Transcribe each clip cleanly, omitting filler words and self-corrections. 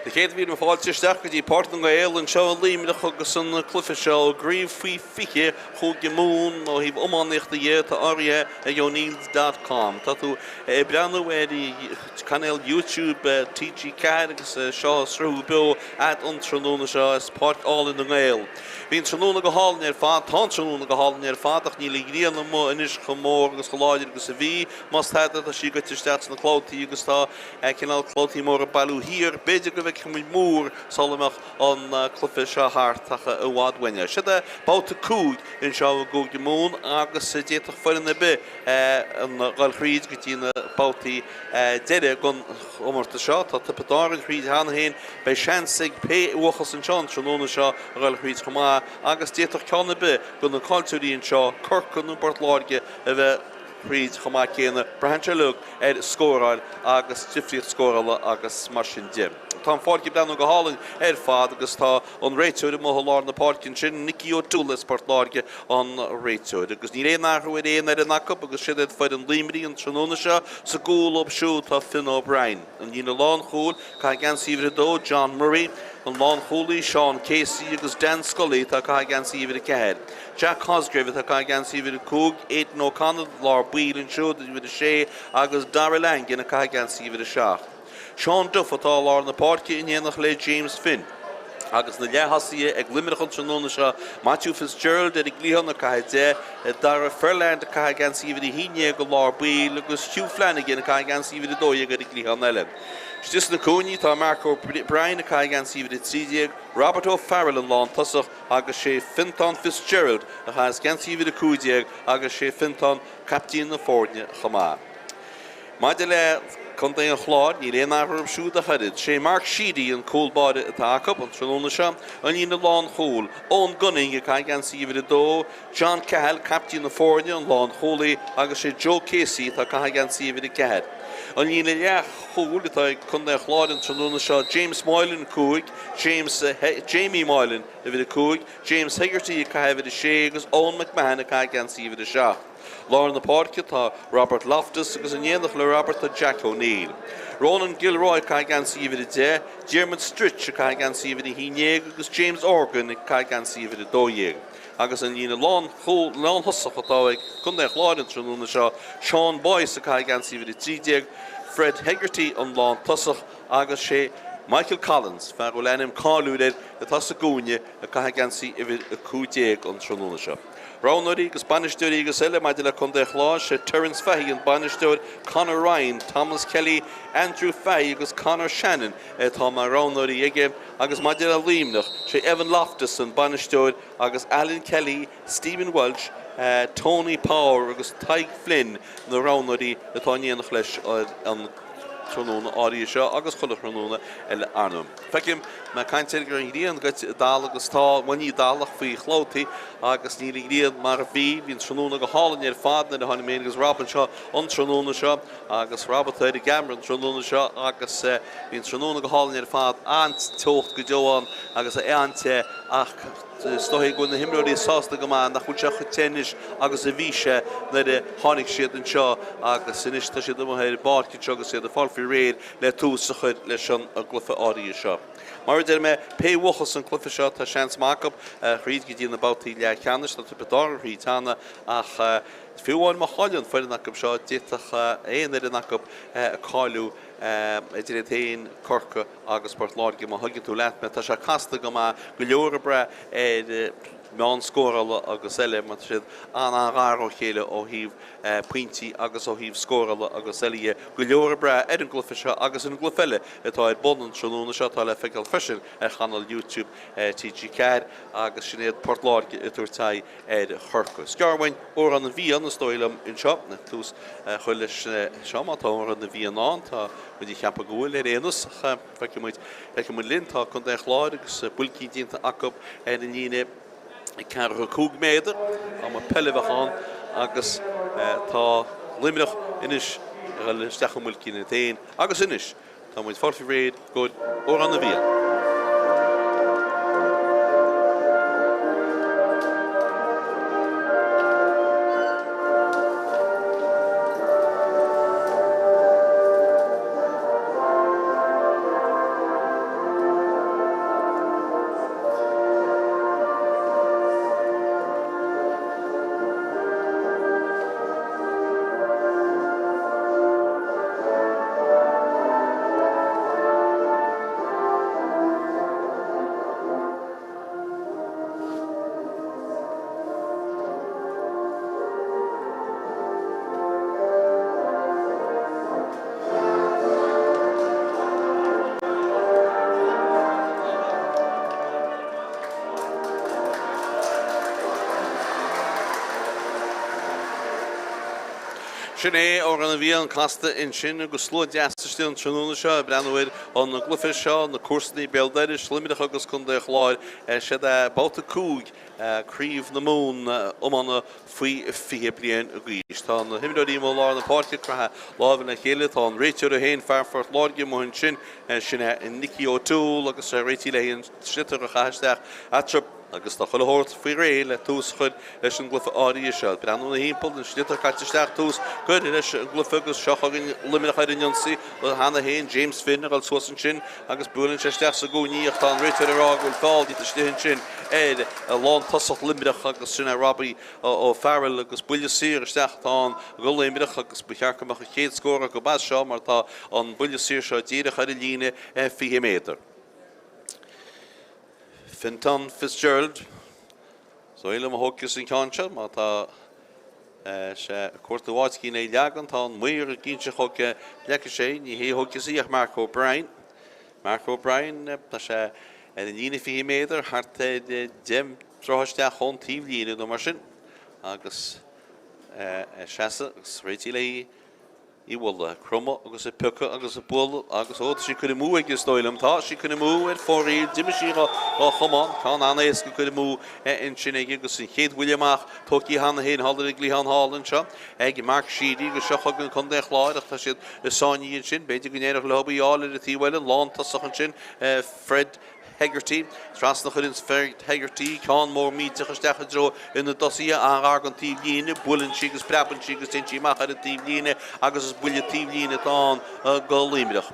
Na céadta míle fáilte isteach go dtí Páirc na nGael anseo i Luimneach agus an cluiche seo i gCraobh Faoi 20 Chúige Mumhan ó thaobh iománaíochta dhe atá urraithe ag O'Neills dot com. Tá tú ag breathnú ar chainéal YouTube TG4 agus seo sruthú beo a'd an tráthnóna seo as Páirc álainn na nGael. Bhí an tráthnóna go hálainn ar fad, tá an tráthnóna go hálainn ar fad ach níl an ghrian amuigh anois chomh mór agus chomh láidir agus a bhí. Más tada tá sí goite isteach sna clabhtaí agus tá cineál clabhtaí móra ag bailiú thiar. B'fhéidir go bhfeicfidh muid múr sula mbeadh an cluiche seo thart ach i bhfad uainn é. Siod é babhta 5 anseo i gCúige Mumhan agus d'fhéadfadh foireann ar bith a dhul thríd go dtí na babhtaí deiridh den chomórtas seo. Tá Tiobraid Árann thríd cheana féin. Beidh seans ag pé a bhuachas anseo an tráthnóna seo a dhul thríd chomh maith agus d'fhéadfadh ceann ar bith de na caillteoirí anseo, Corcaigh nó Port Láirge, a bheith thríd chomh maith céanna. Braitheann sé uilig ar scóráil agus difríocht scórála agus mar sin de. Tá an pháirc ag breathnú go hálainn ar fad agus tá an réiteoir amuigh i lár na páirce ansin, Nicky O'Toole as Port Láirge an réiteoir. Agus níl aon athrú ar aon fhoireann acu agus siod iad foireann Luimnigh an tráthnóna seo. Sa gcúl dóibh siúd tá Finn O'Brien. An líne lánchúil, ag caitheamh geansaí uimhir 2, John Murray, an lánchúlaí, Seán Casey agus Dan Scully atá ag caitheamh geansaí uimhir 4. Jack Cosgrave atá ag caitheamh geansaí uimhir 5, Aidan O'Connell, lár baill ansiúd, uimhir 6, agus Dara Langan ag caitheamh geansaí uimhir 7. Seán Duff atá i lár na páirce in éineacht le James Finn. Agus na leath-thosaithe ag Luimneach an tráthnóna seo, Matthew Fitzgerald ar an gcliathán ag caitheamh 10, Dara Ferland ag caitheamh geansaí uimhir 11 i lár baill agus Hugh Flanagan ag caitheamh geansaí uimhir 12 ar an gcliathán eile. Istigh sna cúinní tá Mark O'Brien ag caitheamh geansaí uimhir 13, Robert O'Farrell an lántosach, agus sé Fintán Fitzgerald a chaitheas geansaí uimhir 15 agus sé Fintán caiptín na foirne chomh maith. Maidir le Contae an Chláir, níl aon athrú orthu siúd ach oiread. Sé Mark Sheedy an cúl báire atá acu an tráthnóna seo, an líne lánchúil, Eoin Gunning ag caitheamh geansaí uimhir 2, John Cahill, caiptín na foirne, an lánchúlaí, agus sé Joe Casey atá ag caitheamh geansaí uimhir 4. An líne leathchúil atá ag Contae an Chláir an tráthnóna seo, James Moylan, 5, James Jamie Moylan, uimhir 5, James Hegarty ag caitheamh uimhir 6 agus Eoin McMahon ag caitheamh geansaí uimhir 7. Lár na páirce tá Robert Loftus agus in éineacht le Robert tá Jack O'Neill. Ronan Gilroy ag caitheamh geansaí uimhir 10, Diarmuid Stritch ag caitheamh geansaí uimhir 11 agus James Organ ag caitheamh geansaí uimhir 12. Agus an líne lánthosach atá ag Contae an Chláir an tráthnóna seo, Sean Boyce ag caitheamh geansaí uimhir 13, Fred Hegarty an lántosach, agus sé Michael Collins, fear a bhfuil ainm cáiliúil air, atá sa gcúinne ag caitheamh geansaí uimhir 15 an tráthnóna seo. Roghnóirí agus bainisteoirí agus eile maidir le Contae an Chláir, sé Terence Fahy an bainisteoir, Conor Ryan, Thomas Kelly, Andrew Fahy agus Conor Shannon atá mar roghnóirí aige agus maidir le Luimneach, sé Evan Loftus an bainisteoir agus Alan Kelly, Stephen Walsh, Tony Power agus Tadhg Flynn na roghnóirí atá in éineacht leis ar an tráthnóna áirithe seo agus chuile thráthnóna eile ar ndóigh. Feicim mé ag caint air go raibh an ghrian goite i dtalamh agus tá, bhuel ní i dtalamh ach faoi chlabhtaí agus níl an ghrian mar a bhí. Bhí an tráthnóna go hálainn ar fad nuair a tháinig mé agus Rob anseo an tráthnóna seo agus Rob atá ar an gceamara an tráthnóna seo agus bhí an tráthnóna go hálainn ar fad, an-teocht go deo ann agus é an-te ach Is dóigh go bhfuil na himreoirí sásta go maith nach bhfuil sé chomh te anois agus a bhí sé nuair a tháinig siad anseo agus anois tá siad amuigh ar an bpáirc anseo agus iad ag fáil faoi réir le tús a chur leis an gcluiche áirithe seo. Mar a deir mé, pé bhuachas an cluiche seo tá seans maith acu thríd go dtí na babhtaí leathcheannais. Tá Tiobraid Árann thríd cheana ach fiú amháin má chailleann foireann acu seo d'fhéadfadh aon fhoireann acu cáiliú idir iad féin, Corcaigh agus Port Láirge, má thuigeann tú leat mé. Tá sé casta go maith, go leor ag brath ar mheán scórála agus eile, mar tá siad an-an-ghar ó chéile ó thaobh pointí agus ó thaobh scórála agus eile dhe. Go leor ag brath ar an gcluiche seo agus ar an gcluiche eile atá ar bun an tráthnóna seo, atá le feiceáil freisin ar chainéal YouTube TG4 agus sin iad Port Láirge ag tabhairt aghaidh ar Chorcaigh. Is gearr uainn Amhrán na bhFiann, is dóigh liom, anseo, tús a chur leis seo, má tá Amhrán na bhFiann ann, tá muid ag ceapadh go bhfuil, ar aon nós, ach feicfidh muid, feicfidh muid linn. Tá Contae an Chláir agus builcín déanta acu ar an líne 4 5 méadar, dá mba peil a bheadh ann, agus tá Luimneach anois ag dul isteach i mbuilcín iad féin, agus anois Tá muid ag fáil faoi réir i gcomhair Amhrán na bhFiann. Sin é Amhrán na bhFiann casta ansin agus slua deas istigh an tráthnóna seo ag breathnú ar an gcluiche seo, na comharsana béal dorais, Luimneach agus Contae an Chláir. Siad é babhta 5 Craobh na Mumhan iomána faoi 20 bliain d'aois. Tá na himreoirí amuigh i lár na páirce ag croitheadh láimhe le chéile. Tá an réiteoir é féin, fear Phort Láirge, amuigh ansin. Sin é Nicky O'Toole agus é réitithe le an sliotar a chaitheamh isteach eatarthu agus tá chuile shórt faoi réir le tús a chur leis an gcluiche áirithe seo. Breathnú ina thimpeall, an sliotar caite isteach, tús curtha leis an gcluiche agus seo chugainn Luimneach ar an ionsaí cheana féin, James Finn ag dul suas ansin agus buaileann sé isteach sa gcúinne ach tá an réiteoir ag rá go bhfuil feall déanta istigh ansin ar lántosach Luimneach agus sin é Robbie O'Farrell agus buille saor isteach atá ann do Luimneach agus ba cheart go mbeadh an chéad scór acu as seo mar tá an buille saor seo díreach ar an líne 20 méadar. Fintan Fitzgerald, Is dóigh liom a thógfas an ceann seo má tá sé ag cuartú áit éigin é leagan. Tá an maor ag inse chuige leagfaidh sé, ní hé a thógfas í ach Mark O'Brien. Mark O'Brien, tá sé ar an líne 20 méadar, thart ar 10 dtroithe isteach ón taobhlíne nó mar sin agus ag seasamh agus réitithe léi. Í a bhualadh, ag cromadh agus ag piocadh agus ag bualadh agus, ó, tá sí curtha amú aige is dóigh liom. Tá sí curtha amú ar fóraoil. D'imigh sí dá chamán. Ceann an-éasca curtha amú ansin aige agus an chéad bhuille amach tógtha cheana féin thall ar an gcliathán thall anseo ag Mark Sheedy agus seo chugainn Contae an Chláir ach tá siad i sáinní ansin. B'fhéidir go n-éireodh leo í a fháil ar an taobh eile. Lántosach ansin Fred Hegarty. Trasna a chuireann Fred Hegarty ceann mór millteach isteach i dtreo na dtosaithe, an-ghar don taobhlíne. Buaileann sí agus preabann sí agus téann sí amach ar an taobhlíne agus is buille taobhlíne atá ann do Luimneach.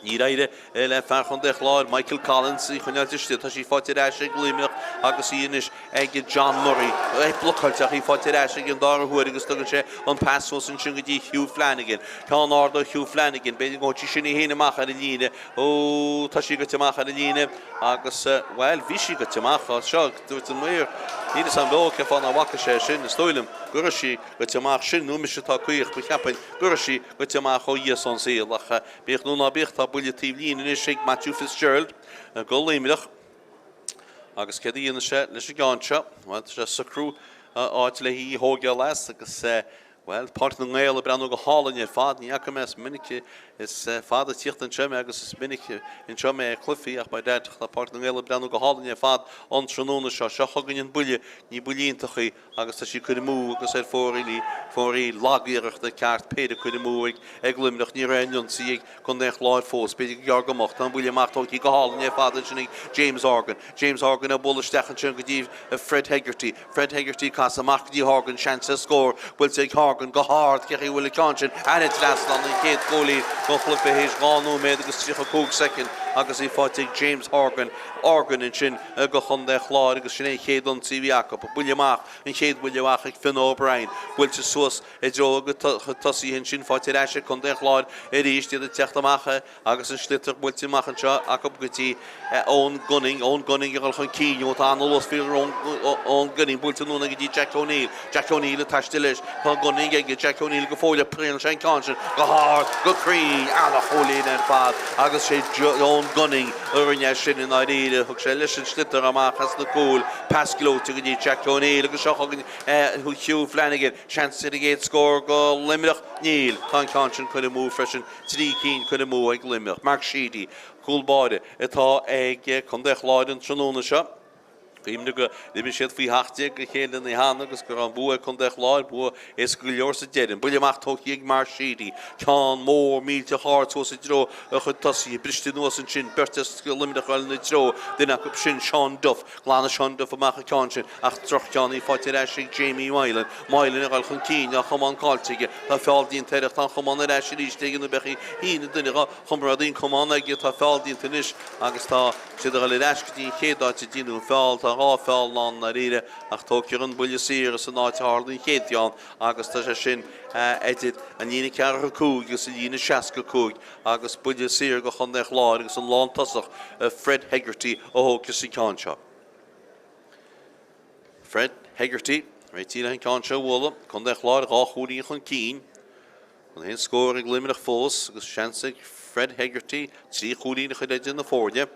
Níor éirigh le fear Chontae Chláir, Michael Collins, í a choinneáilt istigh. Tá sí faighte ar ais ag Luimneach agus í anois ag John Murray. É blocáilte ach í faighte ar ais aige an dara huair agus tugann sé an pas suas ansin go dtí Hugh Flanagan. Ceann ard ó Hugh Flanagan. B'fhéidir go ngabhfaidh sí sin í féin amach ar an líne. Ó, tá sí goite amach ar an líne agus, bhuel, bhí sí goite amach. Á, seo, dúirt an maor, níl fhios a'm beo cén fáth nach bhfaca sé sin. Is dóigh liom go raibh sí goite amach. Sin nó mise atá caoch, ba cheapfainn go raibh sí goite amach ó Dhia 's ón saol. Ach bíodh nó ná bíodh, tá buille taobh líne anois ag Matthew Fitzgerald go Luimneach. Agus céard a dhéanfaidh sé leis an gceann seo? Bhuel, tá sé ag socrú áit le í a thógáil as agus, Bhuel, Páirc na nGael ag breathnú go hálainn ar fad. Ní fhaca mé is minic is fada ag tíocht anseo mé agus is minic anseo mé ag cluichí ach mar deir tá Páirc na nGael ag breathnú go hálainn ar fad an tráthnóna seo. Seo chugainn an buille, ní buille iontach í agus tá sí curtha amú agus ar fóraoil í, fóraoil lag-iarrachta ceart péire curtha amú ag ag Luimneach. Ní raibh aon ionsaí ag Contae an Chláir fós. B'fhéidir gur gearr go mbeadh. Tá an buille amach tógtha go hálainn ar fad ansin ag James Horgan. James Horgan ag bualadh isteach ansin go dtí Fred Hegarty. Fred Hegarty casadh amach go dtí Horgan, seans ar scór buailte ag Horgan go hard, cé chaoi a bhfuil an ceann sin thar an trasnán, an chéad chúilín den chluiche théis 2 nóiméad agus 35 soicind agus í faighte ag James Horgan, Horgan ansin do Chontae an Chláir agus sin é an chéad ionsaí a bhí acu. Buille amach, an chéad bhuille amach ag Fionn O'Brien, buailte suas i dtreo na dtosaithe ansin, faighte ar ais ag Contae an Chláir arís, iad ag teacht amach. Agus an sliotar buailte amach anseo acu go dtí Eoin Gunning, Eoin Gunning ag dul chun cinn, ó tá an-luas faoi Eoin Gunning, buailte anonn go dtí Jack O'Neill, Jack O'Neill ag taisteal leis, tá Gunning aige, Jack O'Neill go fóill ach craolann sé an ceann sin go hard, go cruinn, an-chúilín ar fad agus sé Eoin Gunning a rinne é sin i ndáiríre, thug sé leis an sliotar amach as na cúil, pas gleoite go dtí Jack O'Neill agus seo chugainn Hugh Flanagan, seans ar an gcéad scór go Luimneach? Níl, tá an ceann sin curtha amú freisin. 3 cinn curtha amú ag Luimneach. Mark Sheedy, cúl báire, atá ag Contae Chláir an tráthnóna seo. Cuimhnigh go d'imir siad faoi 17 a chéile an oíche cheana agus go raibh an bua ag Contae Chláir, bua éasca go leor sa deireadh. An buille amach tógtha ag Mark Sheedy. Ceann mór millteach ard suas i dtreo a chuid tosaithe. Briste anuas ansin, beirt as Luimneach ag dul ina treo, duine acu sin Seán Duff. Ghlan Seán Duff amach an ceann sin ach droch-cheann í faighte ar ais ag Jamie Moylan. Moylan ag dul chun cinn, tá an camán caillte aige. Tá feall déanta air ach tá an camán ar ais arís aige nó bheadh í féin ag duine dhá chomrádaí an camán aige. Tá feall déanta anois agus tá siad ag dul ar ais go dtí an chéad áit a déanadh an feall. Tá 2 feall ann i ndáiríre ach tógfar an buille saor as an áit a tharla an chéad cheann agus tá sé sin idir an líne 45 agus an líne 65. agus buille saor go Chontae Chláir agus an lántosach Fred Hegarty a thógfas an ceann seo. Fred Hegarty réitithe le an ceann seo a bhualadh. Contae Chláir 2 chúilín chun cinn. Gan aon scór ag Luimneach fós agus seans ag Fred Hegarty 3 chúilín a chur idir na foirne.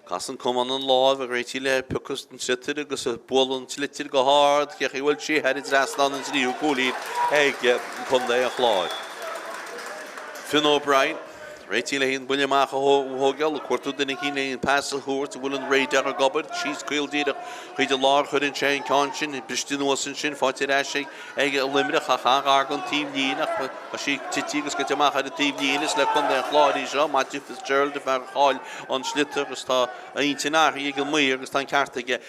Casann camán an láimh ag réitigh le piocadh an tsliotair agus bualadh an tsliotair go hard, cé chaoi a bhfuil sí thar an dtrasnán an tríú cúilín ag Contae an Chláir. Fionn O'Brien, réitigh le an buille amach a thógáil, ag cuartú duine eicínt le an pas a thabhairt, an bhfuil an radar ag obair, síos caol díreach chuid i lár, chuireann sé an ceann sin, briste anuas ansin, faighte ar ais ag Luimneach ach an-ghar don taobh líne ach tá sí tite agus goite amach ar an taobh líne. Is le Contae an Chláir í seo, Matthew Fitzgerald, an fear a chaill an sliotar agus tá a intinn athraithe ag an maor agus tá an ceart aige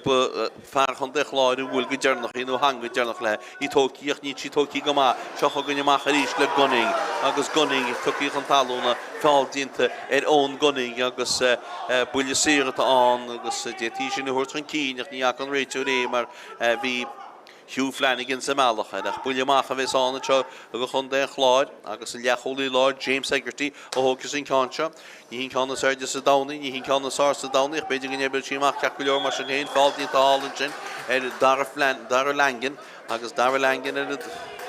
ba fear Chontae an Chláir a bhuail go deireanach í nó a theangaigh go deireanach léi. Í tógtha ach níl sí tógtha go maith. Seo chugainn amach arís le Gunning agus Gunning tugtha chun talúna, feall déanta ar Eoin Gunning agus buille saor atá ann agus d'fhéadfaí sin a thabhairt chun cinn ach ní fhaca an réiteoir é mar bhí Hugh Flanagan sa mbealach air ach buille amach a bheas ann anseo do chontae an Chláir agus an leathchúlaí láir James Hegarty a thógfas an ceann seo. Ní hí an ceann is airde sa domhan í, ní hí an ceann is fearr sa domhan í ach b'fhéidir go n-oibreoidh sí amach ceart go leor mar sin féin. Feall déanta thall ansin ar Dara Dara Langan agus Dara Langan ar an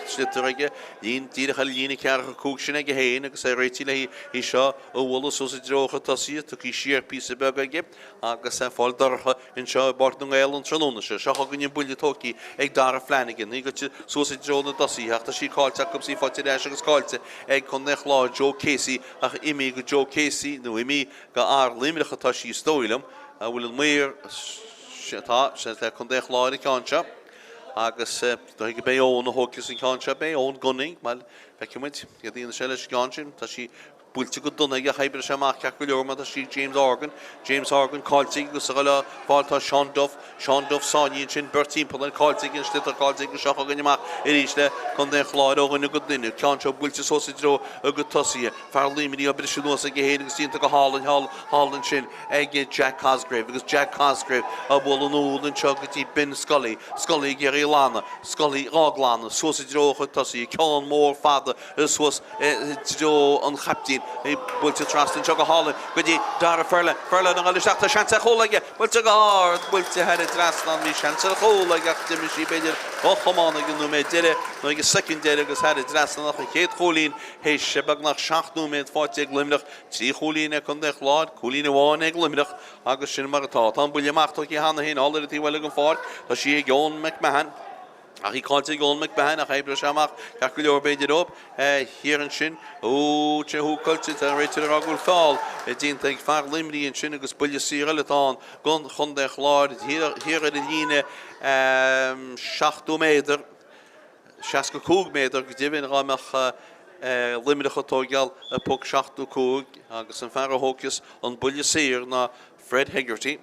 sliotar aige, líon díreach ar líne 45 sin aige féin agus é réitithe le hí seo a bhualadh suas i dtreo a chuid tosaithe, tugtha siar píosa beag aige agus é fáil dorcha anseo i bPáirc na nGael an tráthnóna seo. Seo chugainn an buille tógtha ag Dara Flanagan. Í goite suas i dtreo na dtosaithe ach tá sí caillte acu is í faighte ar ais agus caillte ag Contae an Chláir, Joe Casey ach imithe go Joe Casey nó imithe go fhear Luimneach atá sí is dóigh liom. An bhfuil an maor Tá, sé le Contae an Chláir an ceann seo agus dóigh go beidh Eoin a thógfas an ceann seo, beidh Eoin Gunning, bhuel, feicfidh muid céard a dhéanfaidh sé leis an gceann sin. Tá sí Buailte go dona aige ach oibreoidh sé amach ceart go leor mar tá sí ag James Horgan. James Horgan caillte aige agus ag dul á fáil tá Seán Duff. Seán Duff sáinnithe ansin, beirt timpeall air, caillte aige an sliotar caillte aige seo chugainn amach arís le Contae an Chláir ó dhuine go duine. Ceann seo buailte suas i dtreo a gcuid tosaithe. Fear Luimnigh á briseadh anuas aige féin agus déanta go hálainn thall thall ansin ag Jack Cosgrave agus Jack Cosgrave á bualadh anall anseo go dtí Ben Scully. Scully ag iarraidh a ghlanadh. Scully dhá ghlanadh suas i dtreo a chuid tosaithe. Ceann mór fada suas i dtreo an chaiptín. Buailte trasna anseo go hálainn go dtí Dara Furlong. Furlong ag dul isteach, tá seans ar chúl aige! Buailte go hard, buailte thar an dtrasnán. Bhí seans ar chúl aige ach d'imigh sí b'fhéidir dhá chamán ag an nóiméad deiridh nó ag an soicind deiridh agus thar an dtrasnán ach an chéad chúilín théis beagnach 7 nóiméad faighte ag Luimneach. Trí chúilín ag Contae an Chláir, cúilín amháin ag Luimneach agus sin mar atá. Tá an buille amach tógtha cheana féin thall ar an taobh eile den pháirc. Tá sí ag Eoin McMahon. Ach í caillte ag Eoin McMahon ach oibreoidh sé amach ceart go leor b'fhéidir dóibh thiar ansin. Ó, sé húcáilte, tá an réiteoir ag rá go bhfuil feall déanta ag fear Luimnigh ansin agus buille saor eile atá ann don chontae Chláir thiar ar an líne 70 méadar, 65 méadar go deimhin dhá mbeadh Luimneach ag tóigeáil an poc 75 agus an fear a thógfas an buille saor ná Fred Hegarty.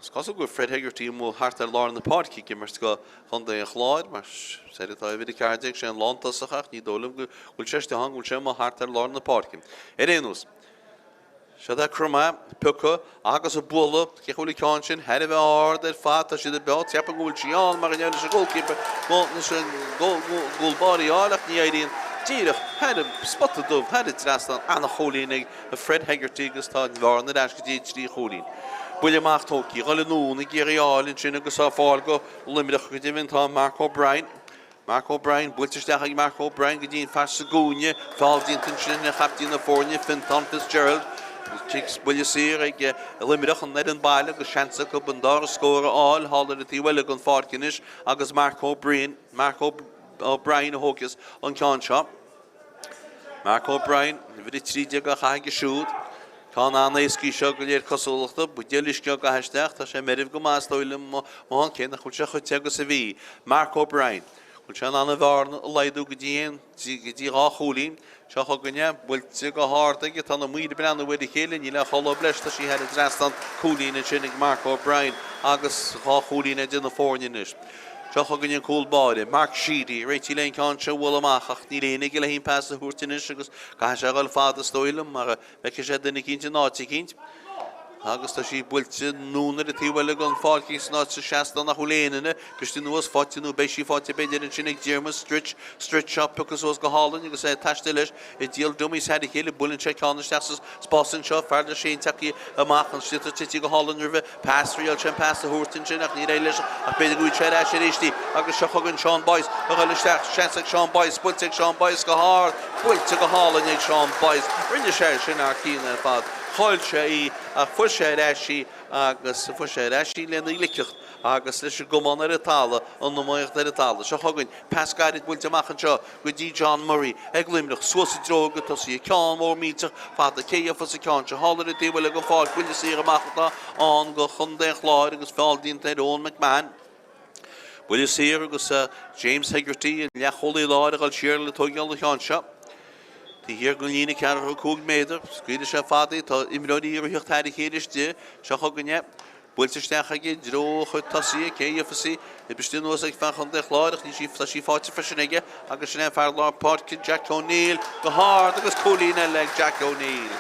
Is cosúil go bhfuil Fred Hegarty amuigh thart ar lár na páirce ag imirt do Chontae an Chláir, mar is air atá uimhir 14, sé an lántosach ach ní dóigh liom go bhfuil sé istigh ann, go bhfuil sé amuigh thart ar lár na páirce. Ar aon nós, seod é cur amach, piocadh agus a bualadh, cé go bhfuil an ceann sin thar a bheith ard ar fad, tá siad ag beo, ceapaim go bhfuil sí ann mar a ndeir leis an goalkeeper, leis an gcúl báire a fháil ach ní éiríonn díreach thar an spota dubh, thar an dtrasnán, an-chúilín ag Fred Hegarty agus tá an bhearna ar ais go dtí 3 chúilín. Buille amach tógtha, dhul anonn ag iarraidh a fháil ansin agus á fáil go Luimneach go deimhin tá Mark O'Brien. Mark O'Brien buailte isteach ag Mark O'Brien go dtí an fear sa gcúinne. Feall déanta ansin ar chaptaen na foirne, Fintán Fitzgerald. Cic buille saor ag Luimneach an fhoireann baile agus seans acu an dara scór a fháil thall ar an taobh eile den pháirc anois agus Mark O'Brien, Mark O'Brien a thógfas an ceann seo. Mark O'Brien, uimhir 13 á chaitheamh aige siúd. Ceann an-éasca í seo de réir cosúlachta. Buidéal uisce á gcaitheamh isteach. Tá sé meirbh go maith is dóigh liom amuigh ann, cé nach bhfuil sé chomh te agus a bhí. Mark O'Brien. Bhfuil sé in ann an bhearna a laghdú go dtí aon, go dtí dhá chúilín? Seo chugainn é. Buailte go hard aige. Tá na maoir ag breathnú ar a chéile. Níl aon cholb leis. Tá sí thar an dtrasnán. Cúilín ansin ag Mark O'Brien agus dhá chúilín idir na foirne anois. Seo chugainn an cúl báire, Mark Sheedy, réitithe le an ceann seo a bhualadh amach ach níl éinne aige le haon pas a thabhairt anois agus caithfidh sé a dhul fada is dóigh liom mar bhfeicfidh sé duine eicínt in áit eicínt. Agus tá sí buailte anonn ar an taobh eile den pháirc san áit sa seastán nach bhfuil aon duine briste anuas faighte nó beidh sí faighte b'fhéidir ansin ag Diarmuid Stritch. Stritch á piocadh suas go hálainn agus é ag taisteal leis ag díol dummies thar a chéile. Buaileann sé ceann isteach sa spás anseo, fear leis féin tagtha amach, an sliotar tite go hálainn roimhe. Pas, thriail sé an pas a thabhairt ansin ach níor éirigh leis ach b'fhéidir go bhfaighidh sé ar ais arís í agus seo chugainn Seán Boyce a dhul isteach, seans ag Seán Boyce, buailte ag Seán Boyce go hard, buailte go hálainn ag Seán Boyce. Rinne sé sin thar cionn ar fad. Chaill sé í ach fuair sé ar ais í agus fuair sé ar ais í lena ghliceacht agus leis an gcamán ar an talamh, an iomaíocht ar an talamh. Seo chugainn pas gairid buailte amach anseo go dtí John Murray ag Luimneach, suas i dtreo na dtosaithe. Ceann mór millteach fada. Cé gheofas an ceann seo? Thall ar an taobh eile den pháirc, buille saor amach atá ann do chontae an Chláir agus feall déanta ar Eoin McMahon. Buille saor agus James Hegarty, an leathchúlaí láir, ag dul siar le tóigeáil an cheann seo. Taobh thiar den líne 45 méadar. Scaoilfidh sé fada í. Tá imreoirí ag ritheacht thar a chéile istigh. Seo chugainn é. Buailte isteach aige i dtreo a chuid tosaithe. Cé a gheofas í? Oibriste anuas ag fear Chontae an Chláir ach níl sí, tá sí faighte freisin aige agus sin é an fear lár páirce, Jack O'Neill, go hard agus cúilín eile ag Jack O'Neill.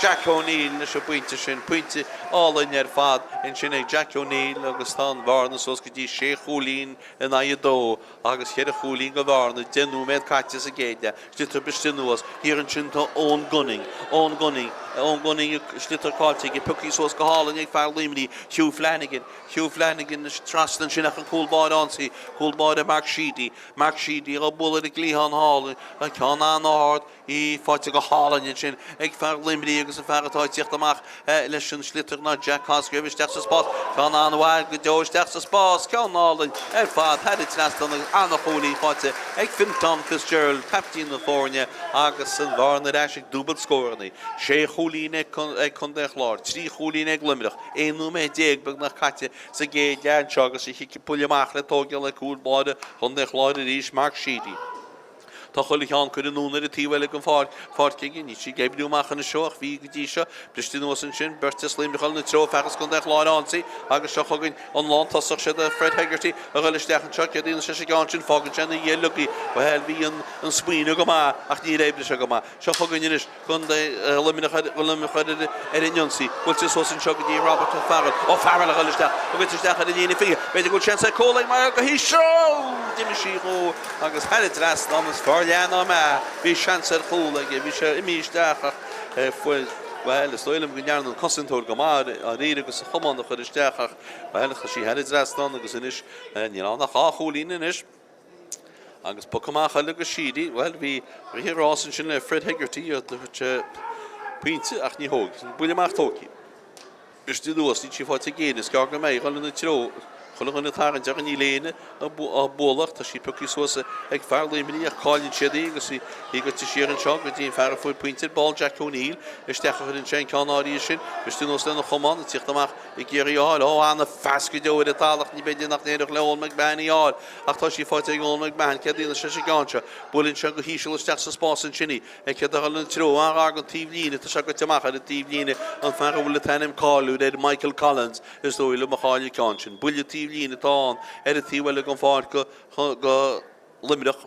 Jack O'Neill leis an bpointe sin. Pointe álainn ar fad ansin ag Jack O'Neill agus tá an bhearna suas go dtí sé chúilín in aghaidh 2 agus cheithre chúilín de bhearna, 10 nóiméad caite sa gcéad leath. Sliotar briste anuas thiar ansin tá Eoin Gunning, Eoin Gunning, Eoin Gunning, sliotar caillte aige, pioctha suas go hálainn ag fear Luimnigh, Hugh Flanagan, Hugh Flanagan trasna ansin ach an cúl báire ionsaí, cúl báire Mark Sheedy, Mark Sheedy á bualadh ar an gcliathán thall, an ceann an-ard, Í faighte go hálainn ansin ag fear Luimnigh agus an fear atá ag tíocht amach leis an sliotar ná Jack Cosgrave isteach sa spás. Ceann an-mhaith go deo isteach sa spás. Ceann álainn ar fad thar an trasnán agus an-chúilín faighte ag Fintán Fitzgerald, caiptín na foirne agus an bhearna ar ais ag dúbailt scóranna. Sé chúilín ag Contae an Chláir, 3 chúilín ag Luimneach. 11 nóiméad beagnach caite sa gcéad leath anseo agus an chic buille amach le tóigeáil ag cúl báire Chontae an Chláir arís, Mark Sheedy. Tá chuile cheann curtha anonn ar an taobh eile den pháirc, pháirc aige. Níl sí ag oibriú amach anois seo ach bhí go dtí seo. Briste anuas ansin, beirt as Luimneach ina treo, fear as Contae an Chláir á ionsaí agus seo chugainn an lántosach sé do Fred Hegarty a ghoil isteach anseo. Céard a dhéanann sé sa gceann sin? Fágann sé ina dhiaidh uilig í. Bhuel, bhí an smaoineamh go maith ach níor oibrigh sé go maith. Seo chugainn anois. Contae Luimneach ar an ionsaí. Buailte suas anseo go dtí Robert O'Farrell. O'Farrell a dhul isteach. A goite isteach ar an líne 20. B'fhéidir go bhfuil seans ar chúl ag Maigh Eo go híseal! D'imigh sí dhó agus thar an dtrasnán. Is fearr leath ná meath. Bhí seans ar chúl aige. Bhí sé imithe isteach ach fuair, bhuel, is dóigh liom go ndearna an cosantóir go maith dáiríre agus a chamán a chur isteach ach, bhuel, tá sí thar an dtrasnán agus anois níl ann ach dhá chúilín anois. Agus poc amach eile go Sheedy. Bhuel, bhí rith an rás ansin le Fred Hegarty a dúirt sé pointe ach ní thóg. Buille amach tógtha. Briste anuas, níl sí faighte ag éinne. Is gearr go mbeidh, dhul ina treo. Chuile dhuine ag tarraingt uirthi, níl éinne á bualadh ach tá sí pioctha suas ag fear Luimnigh ach cailleann siad í agus í goite siar anseo go dtí an fear a fuair pointe ar ball, Jack O'Neill. Isteach a chuireann sé an ceann áirithe sin. Briste anuas lena chamán ag tíocht amach ag iarraidh a fháil. Ó, ana-phas go deo ar an talamh ach ní b'fhéidir nach n-éireodh le Eoin McMahon í a fháil. Ach tá sí faighte ag Eoin McMahon. Céard a dhéanann sé sa gceann seo? Buaileann sé go híseal isteach sa spás ansin í. Céard a dhul ina treo? An-ghar don taobhlíne. Tá sé goite amach ar an taobhlíne. An fear a bhfuil an t-ainm cáiliúil air, Michael Collins, is dóigh liom, a chaill an ceann sin. Buille taobhlíne atá ann ar an taobh eile den pháirc go Luimneach.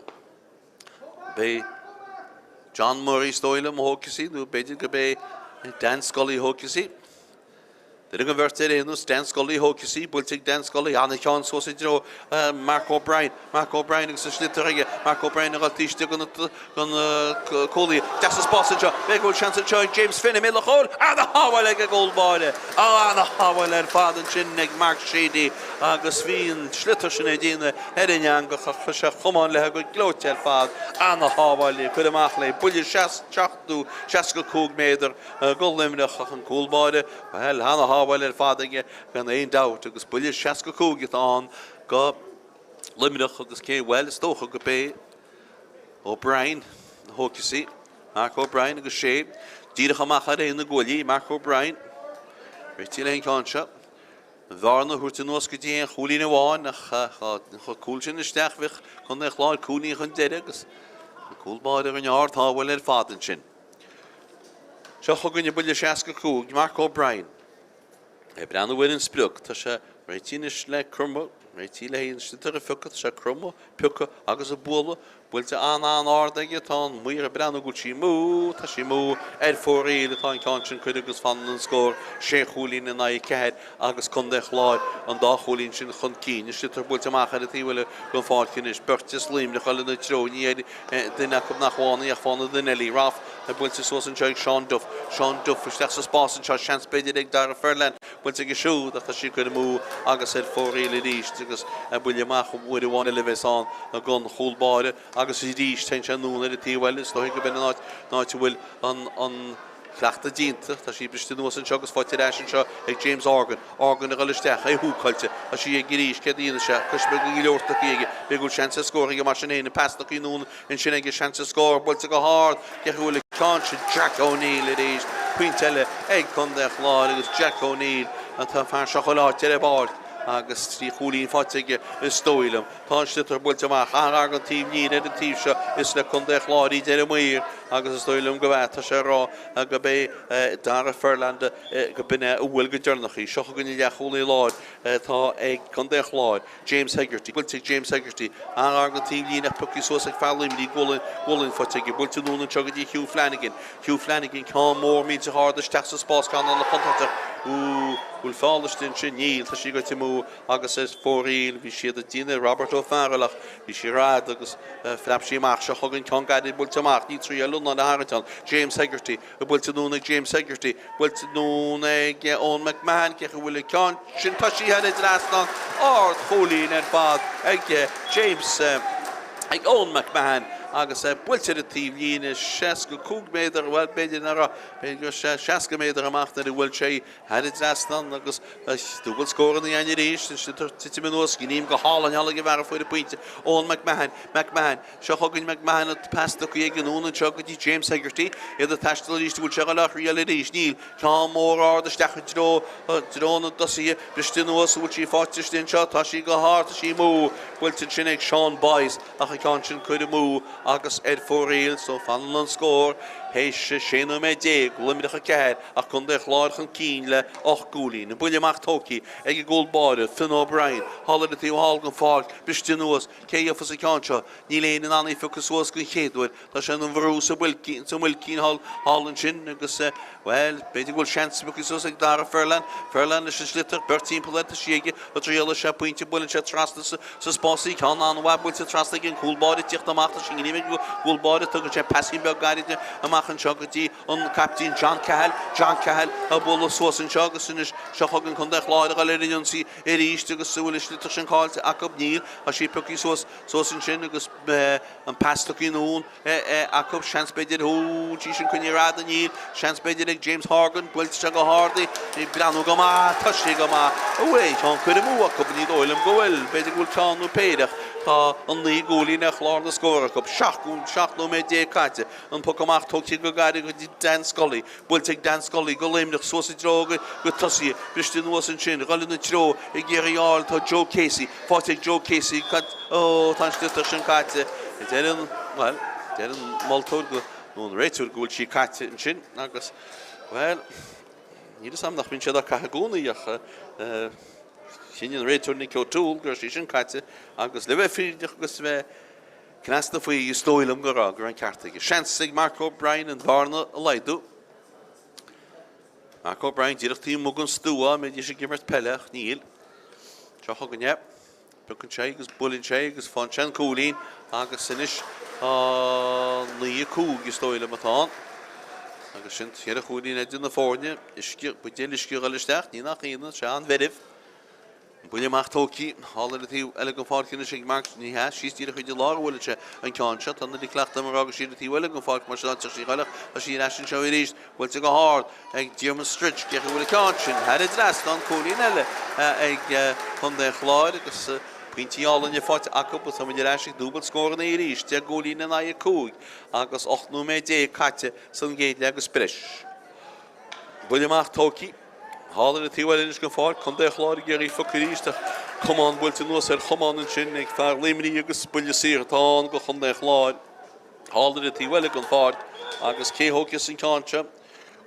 Beidh John Murray, is dóigh liom, a thógfas í, nó b'fhéidir gurb é Dan Scully a thógfas í. Duine den bheirt ar aon nós, Dan Scully a thógfas í, buailte ag Dan Scully, an-cheann suas i dtreo Mark O'Brien, Mark O'Brien agus an sliotar aige, Mark O'Brien ag dul taobh istigh den cúlaí, isteach sa spás anseo, b'fhéidir go bhfuil seans anseo ag James Finn i mbéal an chúil, ana-shábháil ag an gcúl báire, ana-shábháil ar fad ansin ag Mark Sheedy agus bhí an sliotar sin ag déanamh ar an eangach ach chuir sé a chamán léi go gleoite ar fad, ana-shábháil í, cuir amach léi, buille 7 nó 65 méadar. go Luimneach ach an cúl báire, bhuel, ana-shábháil ar fad aige gan aon dabht agus buille 65 atá ann go Luimneach agus cé, bhuel, is dócha go b'é O'Brien a thógfas í, Mark O'Brien agus sé díreach amach ar na guaillí, Mark O'Brien, réitithe le an ceann seo. An bhearna a thabhairt anuas go dtí aon chúilín amháin ach dá dtiocfadh cúl sin isteach bheadh Contae an Chláir cúilín chun deiridh agus an cúl báire a rinne ard-shábháil ar fad ansin. Seo chugainn an buille 65, Mark O'Brien. Ag breathnú ar an sprioc, tá sé réitithe anois le cromadh, réitithe le haghaidh an sliotar a phiocadh, tá sé ag cromadh, piocadh agus ag bualadh. Buailte an-an-ard aige, tá an maor ag breathnú go bhfuil sí amú, tá sí amú, ar fóraoil atá an ceann sin curtha agus fanann an scór sé chúilín in aghaidh ceathair agus Contae an Chláir an dá chúilín sin chun cinn. An sliotar buailte amach ar an taobh eile den pháirc anois, beirt as Luimneach ag dul ina treo, ní duine acu nach bhfánaí ach fánann duine eile. Ralph buailte suas anseo ag Seán Duff. Seán Duff isteach sa spás anseo, seans b'fhéidir ag Dara Ferland. Buailte aige siúd ach tá sí curtha amú agus ar fóraoil arís agus buille amach uair amháin eile a bheas ann don chúl báire agus arís téann sé anonn ar an taobh eile. Is dóigh go b'in an áit, an áit a bhfuil an, an. Cleachtadh déanta, tá sí briste anuas anseo agus faighte ar ais anseo ag James Horgan. Horgan ag dul isteach, é húcáilte. Tá sí aige arís, céard a dhéanfaidh sé? Coisméig go leor tugtha aige. B'fhéidir go bhfuil seans ar scór aige mar sin féin. An pas tugtha anonn ansin aige, seans ar scór, buailte go hard. Cé acu a bhfuil an ceann sin? Jack O'Neill arís. Pointe eile ag Contae an Chláir agus Jack O'Neill atá an fear seo chuile áit ar an bpáirc agus 3 chúilín faighte aige is dóigh liom. Tá an sliotar buailte amach an-ghar don taobh líne ar an taobh seo. Is le Contae an Chláir í deir an maor agus is dóigh liom go ea. Tá sé ag rá go b'é Dara Ferland go b'in é a bhuail go deireanach í. Seo chugainn an leathchúlaí láir atá ag Contae an Chláir, James Hegarty. Buailte ag James Hegarty. An-ghar don taobh líne ach pioctha suas ag fear Luimnigh. Gualainn, gualainn faighte aige. Buailte anonn anseo go dtí Hugh Flanagan. Hugh Flanagan, ceann mór millteach ard isteach sa spás, ceann an-chontúirteach. Ooh, bhfuil feall istigh ansin? Níl, tá sí goite amú. Agus ar fóraoil, bhí siad ag déanamh ar Robert Ó Fearghail ach bhí sí ar fhad agus phreab sí amach. Seo chugainn ceann gairid buailte amach, níl triail ná le tharraingt ann. James Hegarty, buailte anonn ag James Hegarty, buailte anonn ag Eoin McMahon, cé acu a bhfuil an ceann sin, tá sí thar an dtrasnán, ard-chúilín ar fad ag James, ag Eoin McMahon agus buailte ar an taobh líne, 65 méadar, bhuel b'fhéidir nach raibh, b'fhéidir go raibh sé 60 méadar amach nuair a bhuail sé Thar an dtrasnán agus dúbailt scóranna againn arís. Titim anuas, gníomh go hálainn thall ag an bhfear a fuair an pointe, Eoin McMahon. McMahon. Seo chugainn McMahon an pas tugtha aige anonn anseo go dtí James Hegarty. Iad ag taisteal arís, an bhfuil sé ag dul á thriail arís? Níl. Ceann mór ard isteach i dtreo, dtreo na dtosaithe. Briste anuas, an bhfuil sí faighte istigh anseo? Tá sí go hard, tá sí amú. Buailte ansin ag Sean Boyce ach an ceann sin curtha amú agus ar fóraoil. So fanann an scór théis 16 nóiméad, Luimneach 4. Ach Contae an Chláir chun cinn le 8 gcúilín. An buille amach tógtha ag an gcúl báire, Finn O'Brien, thall ar an taobh thall den pháirc, briste anuas. Cé a gheofas an ceann seo? Níl éinne in ann í a phiocadh suas den chéad uair. Tá sé ina bhrú sa bhuailcín, sa mbuailcín thall, thall ansin agus, bhuel, b'fhéidir go bhfuil seans pioctha suas ag Dara Ferland. Ferland leis an sliotar, beirt timpeall air, tá sí aige, an dtriailfidh sé pointe, buaileann sé trasna sa, sa spás í, ceann an-mhaith buailte trasna ag an gcúl báire ag tíocht amach, tá sí gníomh ag an gcúl báire, tugann sé paisín beag gairid amach anseo go dtí an caiptín John Cahill, John Cahill á bualadh suas anseo agus anois seo chugainn Contae an Chláir ag dul ar an ionsaí arís agus an bhfuil an sliotar sin caillte acu? Níl, tá sí pioctha suas, suas ansin agus an pas tugtha anonn acu, seans b'fhéidir, thú, sí sin coinnithe ar fhada, níl, seans b'fhéidir ag James Horgan, buailte sé go hard í, ag breathnú go maith, tá sí go maith, an bhfuil aon cheann curtha amú acu, ní dóigh liom go bhfuil, b'fhéidir go bhfuil ceann nó péire ach tá an 9 gcúilín ar chlár na scór acu, 17 nóiméad caite. An poc amach tógtha go gairid go dtí Dan Scully. Buailte ag Dan Scully go Luimneach suas i dtreo go tosaithe. Briste anuas ansin. Dhul ina treo ag iarraidh a fháil tá Joe Casey. Faighte ag Joe Casey. Ó, tá an sliotar sin caite. Deir an, bhuel, deir an moltóir go, nó an réiteoir go bhfuil sí caite ansin agus, bhuel, níl fhios agam nach mbíonn siad á caitheamh i gcónaí ach chinn an réiteoir Nick O'Toole go raibh sí sin caite agus le bheith fírinneach agus a bheith Cneasta faoi, is dóigh liom go raibh, go raibh an ceart aige. Seans ag Mark O'Brien an bhearna a laghdú. Mark O'Brien díreach taobh amuigh den stua, dá mbeidís ag imirt peile ach níl. Seo chugainn é. Piocann sé agus buaileann sé agus faigheann sé an cúilín agus anois tá 9-5 is dóigh liom atá ann. Agus sin cheithre chúilín idir na foirne, uisce, buidéal uisce a dhul isteach, ní nach ionadh, sé an-mheirbh. Buille amach tógtha thall ar an taobh eile den pháirc anois ag Mark, ní hea, síos díreach chuig an lár a bhuaileann sé an ceann seo. Tá an oiread cleachtaidh agam a rá go siar an taobh eile den pháirc mar sin áit sí chailleach. Tá sí ar ais anseo arís, buailte go hard ag Diarmuid Stritch. Cé acu a bhfuil an ceann sin thar an dtrasnán, cúilín eile ag Contae an Chláir agus pointí álainne faighte acu. Tá muid ar ais ag dúbailt scóranna arís, 10 gcúilín in aghaidh 5 agus 18 nóiméad caite san gcéad leath agus breis. Buille amach tógtha. Thall ar an taobh eile anois den pháirc, Contae an Chláir ag iarraidh phioc arís ach camán buailte anuas ar chamán ansin ag fear Luimnigh agus buille saor atá ann go Chontae an Chláir. Thall ar an taobh eile den pháirc agus cé thógfas an ceann seo?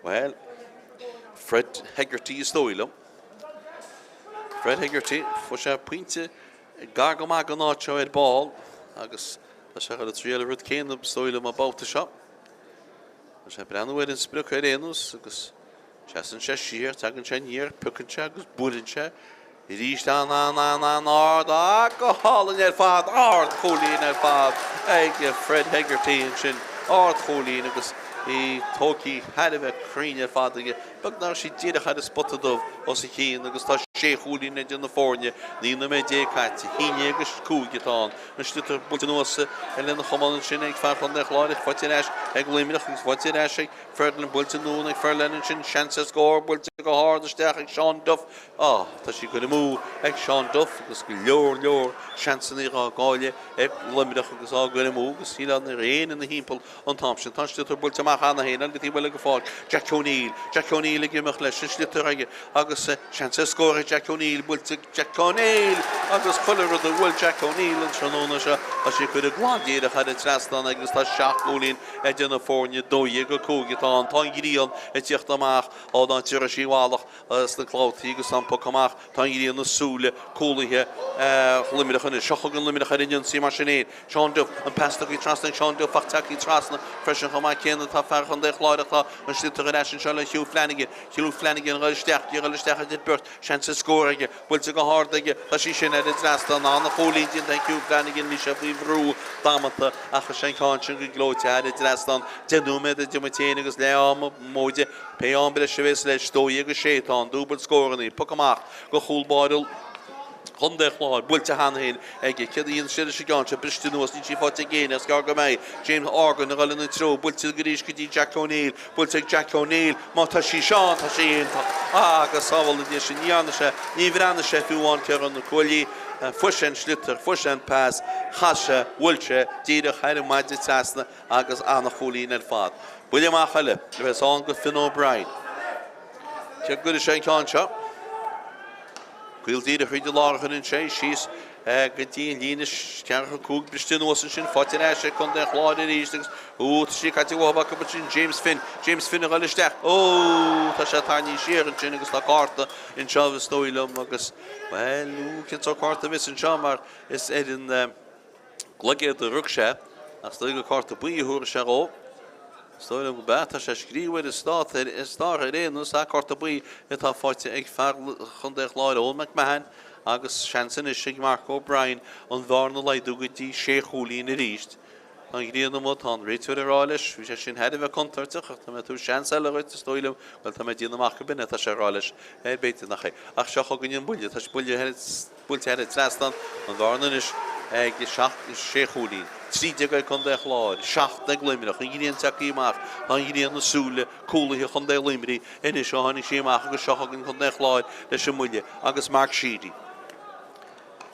Bhuel, Fred Hegarty is dóigh liom. Fred Hegarty, fuair sé pointe gar go maith don áit seo ar ball agus tá sé ag dul ag triail an rud céanna is dóigh liom an babhta seo. Tá sé ag breathnú ar an sprioc ar aon nós agus Seasann sé siar, tagann sé aniar, piocann sé agus buaileann sé arís an-an-an-an-ard ach go hálainn ar fad, ard-chúilín ar fad ag Fred Hegarty ansin, ard-chúilín agus í tógtha thar a bheith cruinn ar fad aige, beag nach raibh sí díreach ar an spota dubh os a chionn agus tá. Sé chúilín idir na foirne, 19 nóiméad caite, 1-5 atá ann. An sliotar buailte anuas lena chamán ansin ag fear Chontae an Chláir ach faighte ar ais ag Luimneach agus faighte ar ais ag Ferland, buailte anonn ag Ferland ansin, seans ar scór, buailte go hard isteach ag Seán Duff. Á, tá sí curtha amú ag Seán Duff agus go leor leor seansanna á gcailleadh ag Luimneach agus á gcur amú agus shílfeá nach raibh éinne ina thimpeall an t-am sin. Tá an sliotar buailte amach cheana féin go taobh eile den pháirc. Jack O'Neill, Jack O'Neill ag imeacht leis, an sliotar aige agus seans ar scór ag Jack O'Neill, buailte ag Jack O'Neill agus chuile rud a bhuail Jack O'Neill an tráthnóna seo, tá sé curtha glan díreach thar an trasnán agus tá seacht gcúilín idir na foirne, 12-5 atá ann. Tá an ghrian ag tíocht amach ón áit a raibh sí i bhfalach sna clabhtaí agus tá an poc amach. Tá an ghrian i súile cúlaithe Luimneach anois. Seo chugainn Luimneach ar an ionsaí mar sin fhéin. Seán Duff, an pas tugtha trasna ag Seán Duff ach tagtha trasna freisin chomh maith céanna tá fear Chontae an Chláir ach tá an sliotar ar ais anseo le Hugh Flanagan. Hugh Flanagan ag dul isteach, ag dul isteach idir beirt, seans ar scór aige, buailte go hard aige, tá sí sin thar an trasnán. An-chúilín déanta ag Hugh Flanagan, bhí sé faoi bhrú damanta ach is é an ceann sin go gleoite thar an trasnán. 10 nóiméad idir muid féin agus leath ama móide pé am breise a bhéas leis, 12-6 atá ann, dúbailt scóranna, poc amach go chúl báire Chontae an Chláir, buailte cheana féin aige. Céard a dhéanfas sé leis an gceann seo? Briste anuas, níl sí faighte ag éinne, is gearr go mbeidh. James Horgan ag dul ina treo, buailte arís go dtí Jack O'Neill, buailte ag Jack O'Neill, má tá sí seo ann, tá sé iontach. Agus sábhála Dia sin, ní dhearna sé, ní bhreathnaigh sé fiú amháin cé raibh na cuaillí. Fuair sé an sliotar, fuair sé an pas, chas sé, bhuail sé díreach thar an maide trasna agus an-chúilín ar fad. Buille amach eile a bheas ann go Finn O'Brien. Cé go gcuirfidh sé an ceann seo? Caol díreach thríd an lár a chuireann sé síos go dtí an líne 45, briste anuas ansin, faighte ar ais ag Contae an Chláir arís agus ó, tá sí caite uathu acu ansin, James Finn, James Finn a dhul isteach, ó, tá sé tarraingthe siar ansin agus tá cárta anseo is dóigh liom agus, bhuel, ó, cén sórt cárta a bheas anseo mar is ar an. gcloigead a rug sé, ach is dóigh gur cárta buí a thabharfaidh sé dhó. Is dóigh liom gurb ea, tá sé scríofa ar an státhair ar aon nós, cárta buí atá faighte ag fear Chontae an Chláir, Eoin McMahon, agus seans anois ag Mark O'Brien an bhearna a laghdú go dtí sé chúilín arís. Tá an ghrian amuigh, tá an réiteoir ag rá leis, bhí sé sin thar a bheith contúirteach, ach tá mé ag tabhairt seans eile dhuit, is dóigh liom, bhuel, tá mé ag déanamh amach gurb in é atá sé ag rá leis, b'fhéidir nach é. Ach seo chugainn an buille, tá buille Buailte thar an trasnán, an bhearna anois ag sé chúilín. 13 ag Contae an Chláir, 7 ag Luimneach. An ghrian tagtha amach. Tá an ghrian i súile cúlaithe Chontae Luimnigh anois ó tháinig sí amach agus seo chugainn Contae an Chláir leis an mbuille agus Mark Sheedy.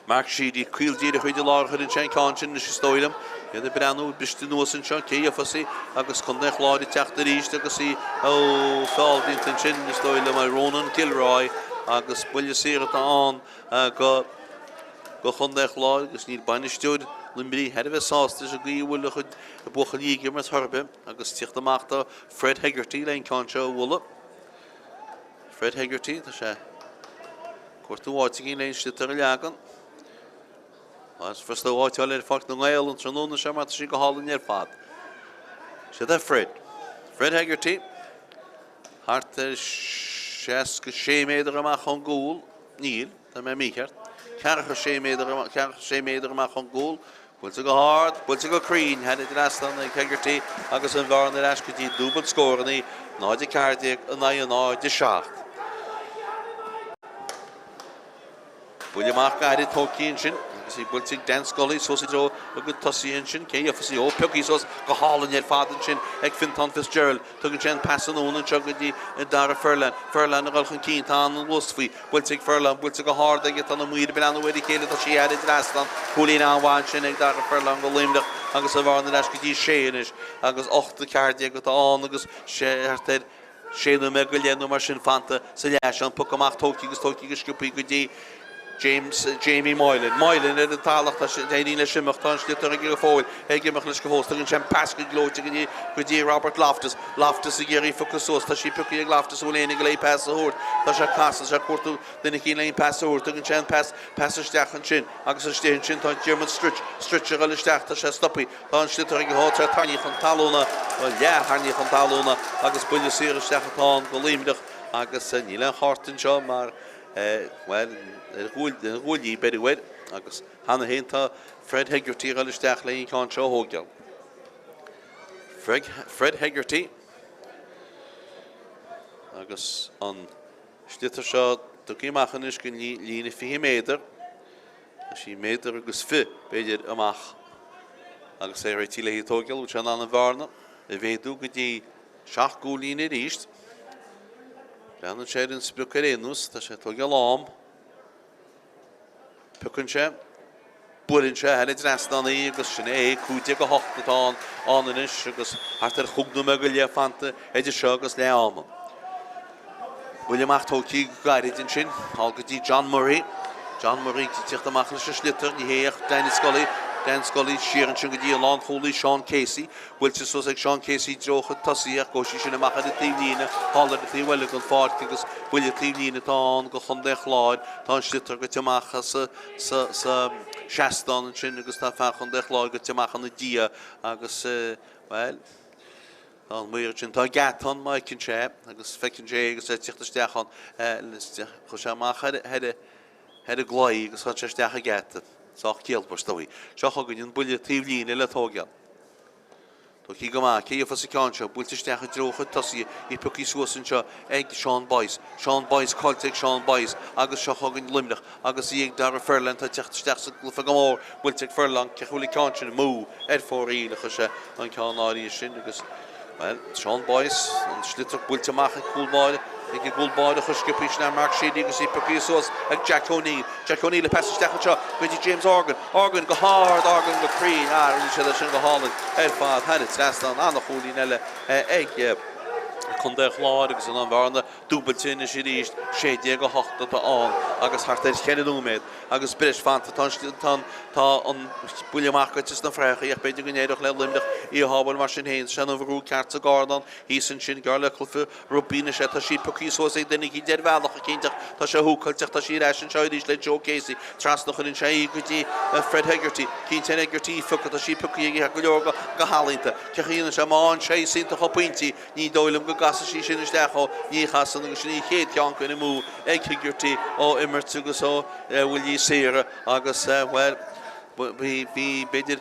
Mark Sheedy, caol díreach thríd an lár a chuireann sé an ceann sin anois is dóigh liom. Iad ag breathnú, briste anuas anseo, cé a gheofas í agus Contae an Chláir ag teacht arís agus í, ó, feall déanta ansin is dóigh liom ar Ronan Gilroy agus buille saor atá ann go go Chontae an Chláir agus níl bainisteoir Luimnigh thar a bheith sásta leis an gcaoi a bhfuil a chuid buachaillí ag imirt chor ar bith agus tíocht amach do Fred Hegarty le an ceann seo a bhualadh. Fred Hegarty, tá sé ag cuartú áit éigin le an sliotar a leagan. Is furasta áit a fháil ar Pháirc na nGael an tráthnóna seo mar tá sí go hálainn ar fad. Siod é Fred. Fred Hegarty. Thart ar 66 méadar amach ón gcúl. Níl, tá mé mícheart. 46 méadar amach, 46 méadar amach ón gcúl. Buailte go hard, buailte go cruinn, thar an trasnán ag Hegarty agus an bhearna ar ais go dtí dúbailt scóranna, 0-14 in aghaidh 0-7. Buille amach gairid tógtha ansin agus í buailte ag Dan Scully suas i dtreo a gcuid tosaithe ansin. Cé a gheofas í? Ó, pioctha suas go hálainn ar fad ansin ag Fintán Fitzgerald. Tugann sé an pas anonn anseo go dtí Dara Furlan. Furlan ag dul chun cinn, tá an-luas faoi. Buailte ag Furlong, buailte go hard aige, tá na maoir ag breathnú ar a chéile, tá sí thar an trasnán. Cúilín an-mhaith ansin ag Dara Furlong do Luimneach agus an bhearna ar ais go dtí sé anois agus 8-14 atá ann agus sé thart ar sé nóiméad go leith nó mar sin fanta sa leath seo. An poc amach tógtha agus tógtha go sciobtha go dtí James, Jamie Moylan. Moylan ar an talamh, tá sé, éiríonn leis imeacht, tá an sliotar aige go fóill, é ag imeacht leis go fós, tugann sé an pas go gleoite go dtí, go dtí Robert Loftus. Loftus ag iarraidh piocadh suas, tá sí pioctha ag Loftus, an bhfuil éinne le pas a thabhairt, tá sé ag casadh, tá sé ag cuartú duine éicint le pas a thabhairt, tugann sé an pas, pas isteach ansin agus istigh ansin tá Diarmuid Stritch, Stritch ag dul isteach, tá sé stoptha, tá an sliotar aige, tá sé tarraingthe chun talúna, leath tharraingthe chun talúna agus buille saor isteach atá ann go Luimneach agus níl aon chárta anseo mar Bhuel, ar ghuaillí beireadh air agus cheana féin tá Fred Hegarty ag dul isteach le an ceann seo a thógáil. Fred Hegarty agus an sliotar seo. Tugtha amach anois go líne 20 méadar. Tá sí méadar agus fi, b'fhéidir, amach agus é réitithe léi a thógáil. Bhfuil sé in ann an bhearna a mhéadú go dtí 7 gcúilín arís? Breathnaíonn sé ar an sprioc ar aon nós. Tá sé ag tógáil am. Piocann sé, buaileann sé thar an dtrasnán í agus sin é, 15-8 atá ann anois agus thart ar chúig nóiméad go leith fanta idir seo agus leath ama. Buille amach tógtha go gairid ansin, thall go dtí John Murray. John Murray ag tíocht amach leis an sliotar, ní hé ach Danny Scully. Dan Scully siar ansin go dtí an lánchúlaí Seán Casey. Buailte suas ag Seán Casey i dtreo a chuid tosaithe ach gabhfaidh sí sin amach ar an taobhlíne, thall ar an taobh eile den pháirc agus buille taobhlíne atá ann do Chontae an Chláir. Tá an sliotar gaibhte amach sa seastán ansin agus tá fear Chontae an Chláir gaibhte amach ina diaidh agus, bhuel, tá an maor ansin. Tá geata ann má fheiceann sé é agus feiceann sé é agus é ag tíocht isteach ann. Chuir sé amach ar an gclaí agus chuir sé isteach an geata. Sách ciallmhar, is dóigh. Seo chugainn an buille taobhlíne le tógáil. Tógtha go maith. Cé gheofas an ceann seo? Buailte isteach i dtreo a chuid tosaithe. Í pioctha suas anseo ag Seán Boyce. Seán Boyce caillte ag Seán Boyce agus seo chugainn Luimneach agus í ag Darragh Furlong. Tá teacht isteach sa gcluiche go mór. Buailte ag Furlong. Cé chuaigh an ceann sin? Amú ar fóraoil a chuir sé an ceann áirithe sin agus, bhuel, Seán Boyce, an sliotar buailte amach ag cúl báire, ag an gcúl báire chomh sciobtha sin é Mark Sheedy agus í pioctha suas ag Jack O'Neill. Jack O'Neill ag pas isteach anseo go dtí James Horgan. Horgan go hard, Horgan go cruinn. Ah, rinne siad é sin go hálainn ar fad. Thar an trasnán, an-chúilín eile ag Contae an Chláir agus an bhearna dúbailte anois arís, 16-8 atá ann agus thart ar cheithre nóiméad agus breis fanta. Tá an tá an buille amach gaibhte sna fraitheacha ach b'fhéidir go n-éireodh le Luimneach í a shábháil mar sin féin. Tá an brú ceart sa gcarnán thíos ansin, geall le cluiche Rugbaí anois é. Tá sí pioctha suas ag duine eicínt ar bhealach eicínt ach tá sé húcáilte ach tá sí ar ais anseo arís le Joe Casey. Trasna a chuireann sé í go dtí Fred Hegarty. Cinnte ar Hegarty í a phiocadh. Tá sí pioctha aige go leor go healaíonta. Cé chaoi a dhéanann sé? Má fhaigheann sé is iontach a pointí. Ní dóigh liom go gcasfaidh sí sin isteach ó ní chasann agus sin í an chéad cheann curtha amú ag Hegarty ó imirt agus ó bhuillí saora agus bhuel bhí b'fhéidir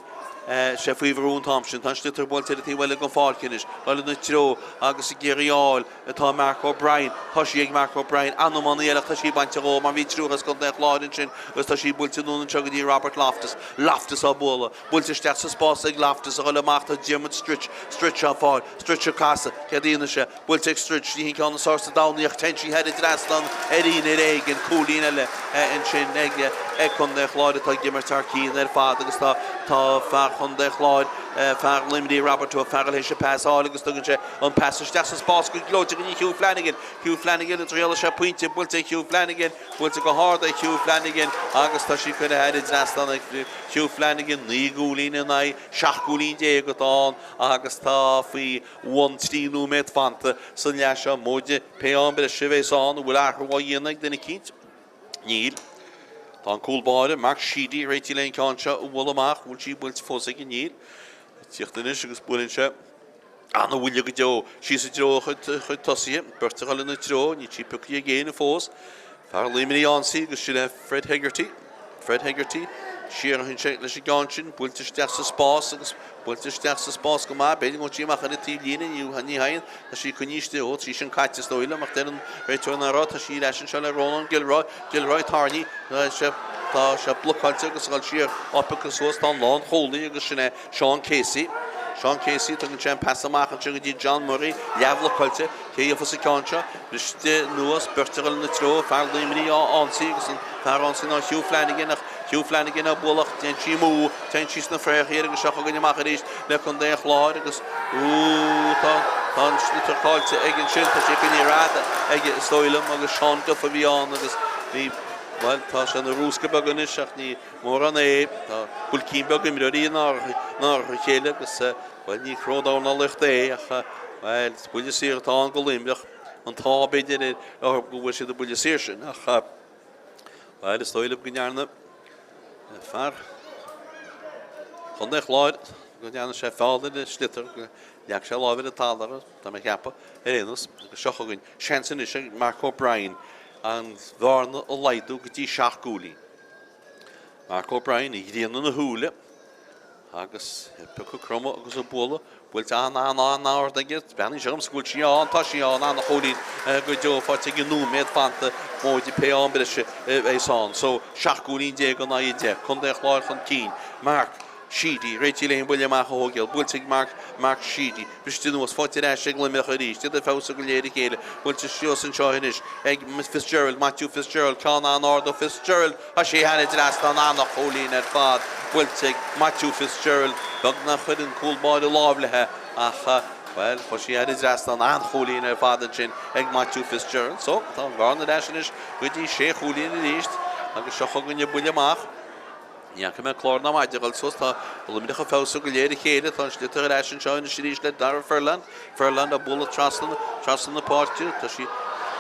sé faoi bhrú an t-am sin. Tá an sliotar buailte ar an taobh eile den pháirc anois. Dul ina treo agus ag iarraidh í a fháil atá Mark O'Brien. Tá sí ag Mark O'Brien. An-iománaí eile ach tá sí bainte dhó mar bhí triúr as Contae an Chláir ansin agus tá sí buailte anonn anseo go dtí Robert Loftus. Loftus á bualadh. Buailte isteach sa spás ag Loftus a dhul amach tá Diarmuid Stritch. Stritch á fáil. Stritch ag casadh. Céard a dhéanfaidh sé? Buailte ag Stritch, ní hin ceann is fearr sa domhan í ach téann sí thar an dtrasnán ar ionadh ar éigean. Cúilín eile ansin ag Contae an Chláir atá ag imirt thar cionn ar fad agus tá tá fear Chontae an Chláir, fear Luimnigh, Robert Ó Fearghail théis an pas a fháil agus tugann sé an pas isteach sa spás go gleoite go dtí Hugh Flanagan. Hugh Flanagan ag triail sé pointe, buailte ag Hugh Flanagan, buailte go hard ag Hugh Flanagan agus tá sí curtha thar an dtrasnán ag Hugh Flanagan. 9 gcúilín in aghaidh 17 gcúilín atá ann agus tá faoi bhun 3 nóiméad fanta sa leath seo, móide pé am breise a bheas ann, an bhfuil athrú á dhéanamh ag duine eicínt? Níl. Tá an cúl báire, Mark Sheedy, réitithe le an ceann seo a bhualadh amach. Bhfuil sí buailte fós aige? Níl. Ag tíocht anois agus buaileann sé an-bhuille go deo síos i dtreo a chuid tosaithe. Beirt ag dul ina treo, níl sí pioctha ag éinne fós. Fear Luimnigh á ionsaí agus sin é Fred Hegarty. Fred Hegarty, siar a sé leis an gceann sin, buailte isteach sa spás agus buailte isteach sa spás go maith, b'fhéidir go bhfuil sí amach ar an taobhlíne, ní thagann, tá sí coinnithe istigh, ó, tá sí sin caite is dóigh liom, ach deir an réiteoir nach raibh, tá sí ar ais anseo le Rónán Gilroy, Gilroy tarraingthe, tá sé, tá sé blocáilte agus ag dul siar á piocadh suas, tá an lánchúlaí agus sin é Seán Casey. Seán Casey, tugann sé an pas amach ansin go dtí John Murray, leathbhlocáilte, Cé a gheofas an ceann seo? Briste anuas, beirt ag dul ina treo, fear Luimnigh á ionsaí agus an fear á ionsaí ná Hugh Flanagan ach Hugh Flanagan á bualadh ach téann sí amú, téann sí sna fréamhacha agus seo chugainn amach arís le Contae an Chláir agus úúú tá tá an sliotar caillte ag ansin, tá sé coinnithe ar fad aige is dóigh liom agus Seán Duff a bhí ann agus bhí, bhuel tá sé ina rúsca beag anois ach ní mórán é, tá buailcín beag imreoirí in árach a chéile agus Bhuel, ní cró dornálaíochta é ach, bhuel, is buille saor atá ann go Luimneach. An t-ádh, b'fhéidir, orthu go bhfuair siad an buille saor sin ach, bhuel, is dóigh liom go ndearna fear Chontae an Chláir, go ndearna sé feall ar an sliotar, go leag sé lámh ar an talamh, tá mé ag ceapadh, ar aon nós. Agus seo chugainn seans anois ag Mark O'Brien an bhearna a laghdú go dtí seacht gcúilín. Mark O'Brien, an ghrian ina shúile. Agus ag piocadh cromadh agus ag bualadh, buailte an-an-an-ard aige, breathnaíonn sé dhomsa go bhfuil sí ann, tá sí ann, an-chúilín go deo faighte ag an nóiméad fanta, móide pé am breise a bheas ann. So, 17 cúilín in aghaidh 10, Contae an Chláir chun cinn. Mark Sheedy, réitithe le an buille amach a thógáil, buailte ag Mark, Mark Sheedy, briste anuas, faighte ar ais ag Luimneach arís, iad ag feabhsú go léir a chéile, buailte síos anseo anois ag Fitzgerald, Matthew Fitzgerald, ceann an-ard ó Fitzgerald, Tá sí thar an dtrasnán, an-chúilín ar fad buailte ag Matthew Fitzgerald, beag nár chuir an cúl báire lámh léi ach, bhuel, chuir sí thar an dtrasnán, an-chúilín ar fad ansin ag Matthew Fitzgerald. So, tá an bhearna ar ais anois go dtí sé chúilín arís agus seo chugainn an buille amach. Ní fhaca mé clár ná maide ag dul suas, tá Luimneach ag feabhsú go léir a chéile, tá an sliotar ar ais anseo anois arís le Darragh Ferland. Ferland ag bualadh trasna, trasna na páirce. Tá sí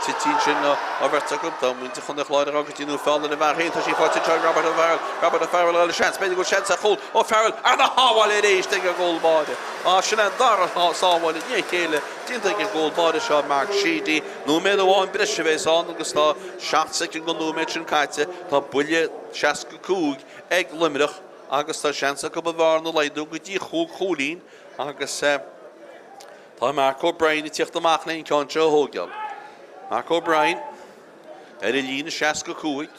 tite ansin ó bheirt acu. Tá muintir Chontae an Chláir ag rá go dtí nó feall ar an bhfear féin. Tá sí faighte anseo ag Robert O'Farrell. Robert O'Farrell eile seans. B'fhéidir go bhfuil seans ar chúl. O'Farrell arna shábháil arís ag an gcúl báire. Á, sin an dara sábháil i ndiaidh a chéile déanta ag an gcúl báire seo, Mark Sheedy. Nóiméad amháin breise a bheas ann agus tá 7 soicind den nóiméad sin caite. Tá buille 65 ag Luimneach agus tá seans acu an bhearna a laghdú go dtí chúig chúilín. Agus tá Mark O'Brien ag tíocht amach le an ceann seo a thógáil. Mark O'Brien ar an líne 65.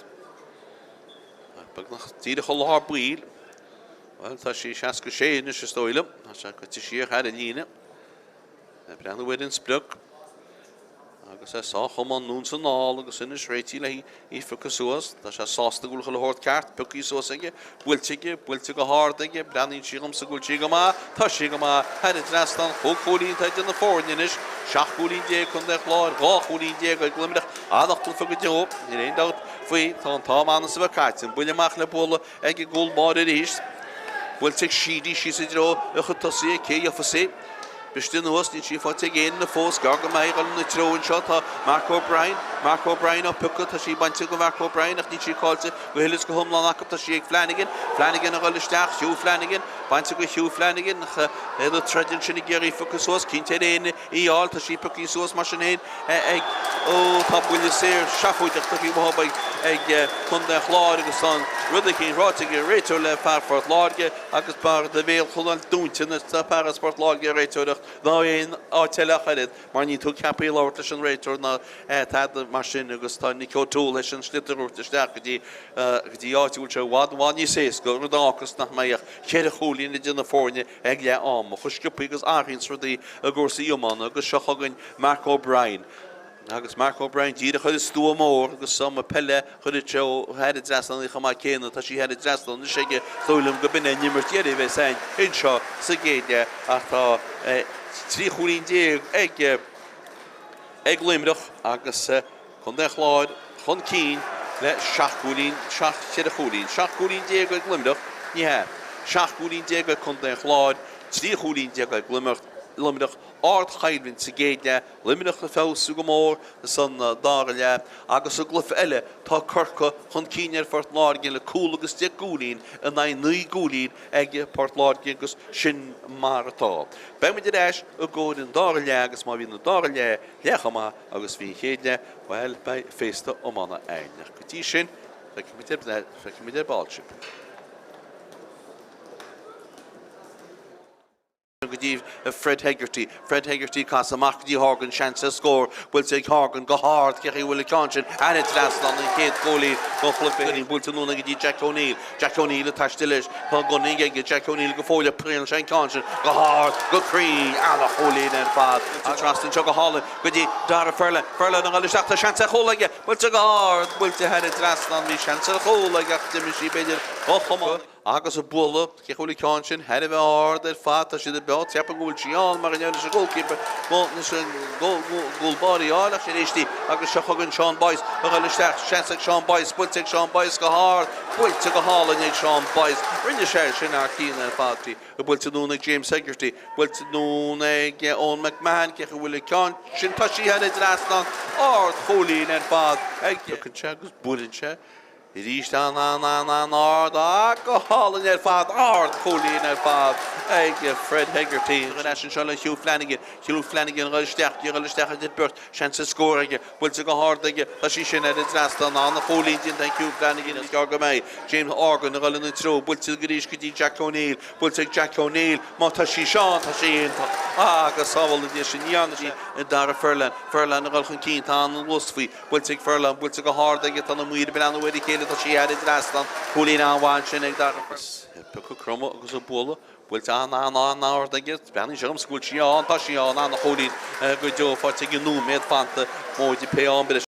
Beagnach díreach i lár baill. Bhuel, tá sí 66 anois is dóigh liom. Tá sé goite siar thar an líne. Ag breathnú ar an sprioc. Agus é sách chomh maith anonn is anall agus anois réitithe le í a phiocadh suas. Tá sé sásta go bhfuil chuile shórt ceart pioctha suas aige, buailte aige, buailte go hard aige, breathnaíonn sí dhomsa go bhfuil sí go maith, tá sí go maith, thar an dtrasnán, chúig chúilín atá idir na foirne anois, 17 cúilín Contae an Chláir, 12 chúilín ag Luimneach, an-chluiche go deo, níl aon dabht faoi, tá an t-am ann is a bheith caite, an buille amach le bualadh ag an gcúl báire arís, buailte ag Sheedy síos i dtreo a chuid tosaithe, cé a gheofas í? Briste anuas, níl sí faighte ag éinne fós, gearr go maith ag dul ina treo anseo tá Mark O'Brien, Mark O'Brien á piocadh, tá sí bainte go Mark O'Brien ach níl sí caillte go huile is go hiomlán acu, tá sí ag Flanagan, Flanagan a dhul isteach, Hugh Flanagan, bainte go Hugh Flanagan ach iad ag troid ansin ag iarraidh í a phiocadh suas, cinnte ar éinne í a fháil, tá sí pioctha suas mar sin féin ag, ó tá buille saor seafóideach tugtha uathu ag Contae an Chláir agus tá an rud eicínt ráite ag an réiteoir le fear Phort Láirge. Agus b'fhearr do bhéal choinneáil dúinte nuair atá fear as Port Láirge ag réiteoireacht ná aon áit eile ach oiread, mar ní tú ceaptha labhairt leis an réiteoir ná tada mar sin agus tá Nick O'Toole théis an sliotar a thabhairt isteach go dtí go dtí áit a bhfuil sé i bhfad i bhfad níos éasca, rud a fhágfas nach mbeidh ach cheithre chúilín idir na foirne ag leath ama. Chomh sciobtha agus athraíonns rudaí i gcúrsaí iomána agus seo chugainn Mark O'Brien. Agus Mark O'Brien díreach ar an stua mór agus am peile chuirfeadh sé ó thar an dtrasnán í chomh maith céanna. Tá sí thar an dtrasnán anois aige, is dóigh liom go b'in é an imirt dheiridh a bheas againn anseo sa gcéad leath ach tá 13 chúilín ag ag Luimneach agus Contae an Chláir chun cinn le 7 gcúilín, 7, 4 chúilín, 17 cúilín ag Luimneach, ní hea, 17 cúilín ag Contae an Chláir, 13 chúilín ag Luimneach, ardchoimhlint sa gcéad leath, Luimneach ag feabhsú go mór san dara leath agus sa gcluiche eile tá Corcaigh chun cinn ar Phort Láirge le cúl agus 10 gcúilín in aghaidh 9 gcúilín ag Port Láirge agus sin mar atá. Beidh muid ar ais i gcomhair an dara leath agus má bhíonn an dara leath leath chomh maith agus bhí an chéad leath, bhuel, beidh féasta iomána againn. Ach go dtí sin, feicfimid ar ball sibh. Go dtí Fred Hegarty. Fred Hegarty casadh amach go dtí Horgan, seans ar scór buailte ag Horgan go hard, cé chaoi a bhfuil an ceann sin? Thar an dtrasnán an chéad chúilín don chluiche. Buailte anonn go dtí Jack O'Neill. Jack O'Neill ag taisteal leis. Tá an gunna aige Jack O'Neill go fóill ach scaoileann sé an ceann sin go hard, go cruinn. Ana-chúilín ar fad. Buailte trasna anseo go hálainn go dtí Darragh Ferland. Ferland ag dul isteach, tá seans ar chúl aige. Buailte go hard, buailte thar an dtrasnán. Bhí seans ar chúl aige ach d'imigh sí b'fhéidir ó chuma. Agus ag bualadh, cé chaoi bhfuil an ceann sin thar a bheith ard ar fad, tá siad ag beo, ceapaim go bhfuil sí ann mar a ndeir leis an goalkeeper, leis an gcúl báire í a fháil ach sin éistí agus seo chugainn Sean Boyce a dhul isteach, seans ag Sean Boyce, buailte ag Sean Boyce go hard, buailte go hálainn ag Sean Boyce, rinne sé sin thar cionn ar fad. Buailte anonn ag James Hegarty, buailte anonn ag Eoin McMahon, cé chaoi bhfuil an ceann sin, tá sí thar an dtrasnán, ard chúilín ar fad ag. Piocann sé agus buaileann sé. Arís an-an-an-ard ach go hálainn ar fad, ard-chúilín ar fad ag Fred Hegarty. Ar ais anseo le Hugh Flanagan, Hugh Flanagan ag dul isteach, ag dul isteach idir beirt, seans ar scór aige, buailte go hard aige, tá sí sin ar an dtrasnán, an-chúilín déanta ag Hugh Flanagan, is gearr go mbeidh James Horgan ag dul ina treo, buailte arís go dtí Jack O'Neill, buailte ag Jack O'Neill, má tá sí seo ann, tá sí iontach, agus sábháil Dia sin, ní dhearna sé Dara Furlan, Furlan ag dul chun cinn, tá an-luas faoi. Buailte ag Furlong, buailte go hard aige, tá na maoir ag breathnú ar a chéile, tá sí thar an dtrasnán, cúilín an-mhaith ansin ag Dara Furlong. Ag piocadh cromadh agus ag bualadh, buailte an-an-an-ard aige, breathnaíonn sé dhomsa go bhfuil sí ann, tá sí ann, an-chúilín go deo faighte ag an nóiméad fanta, móide pé am breise.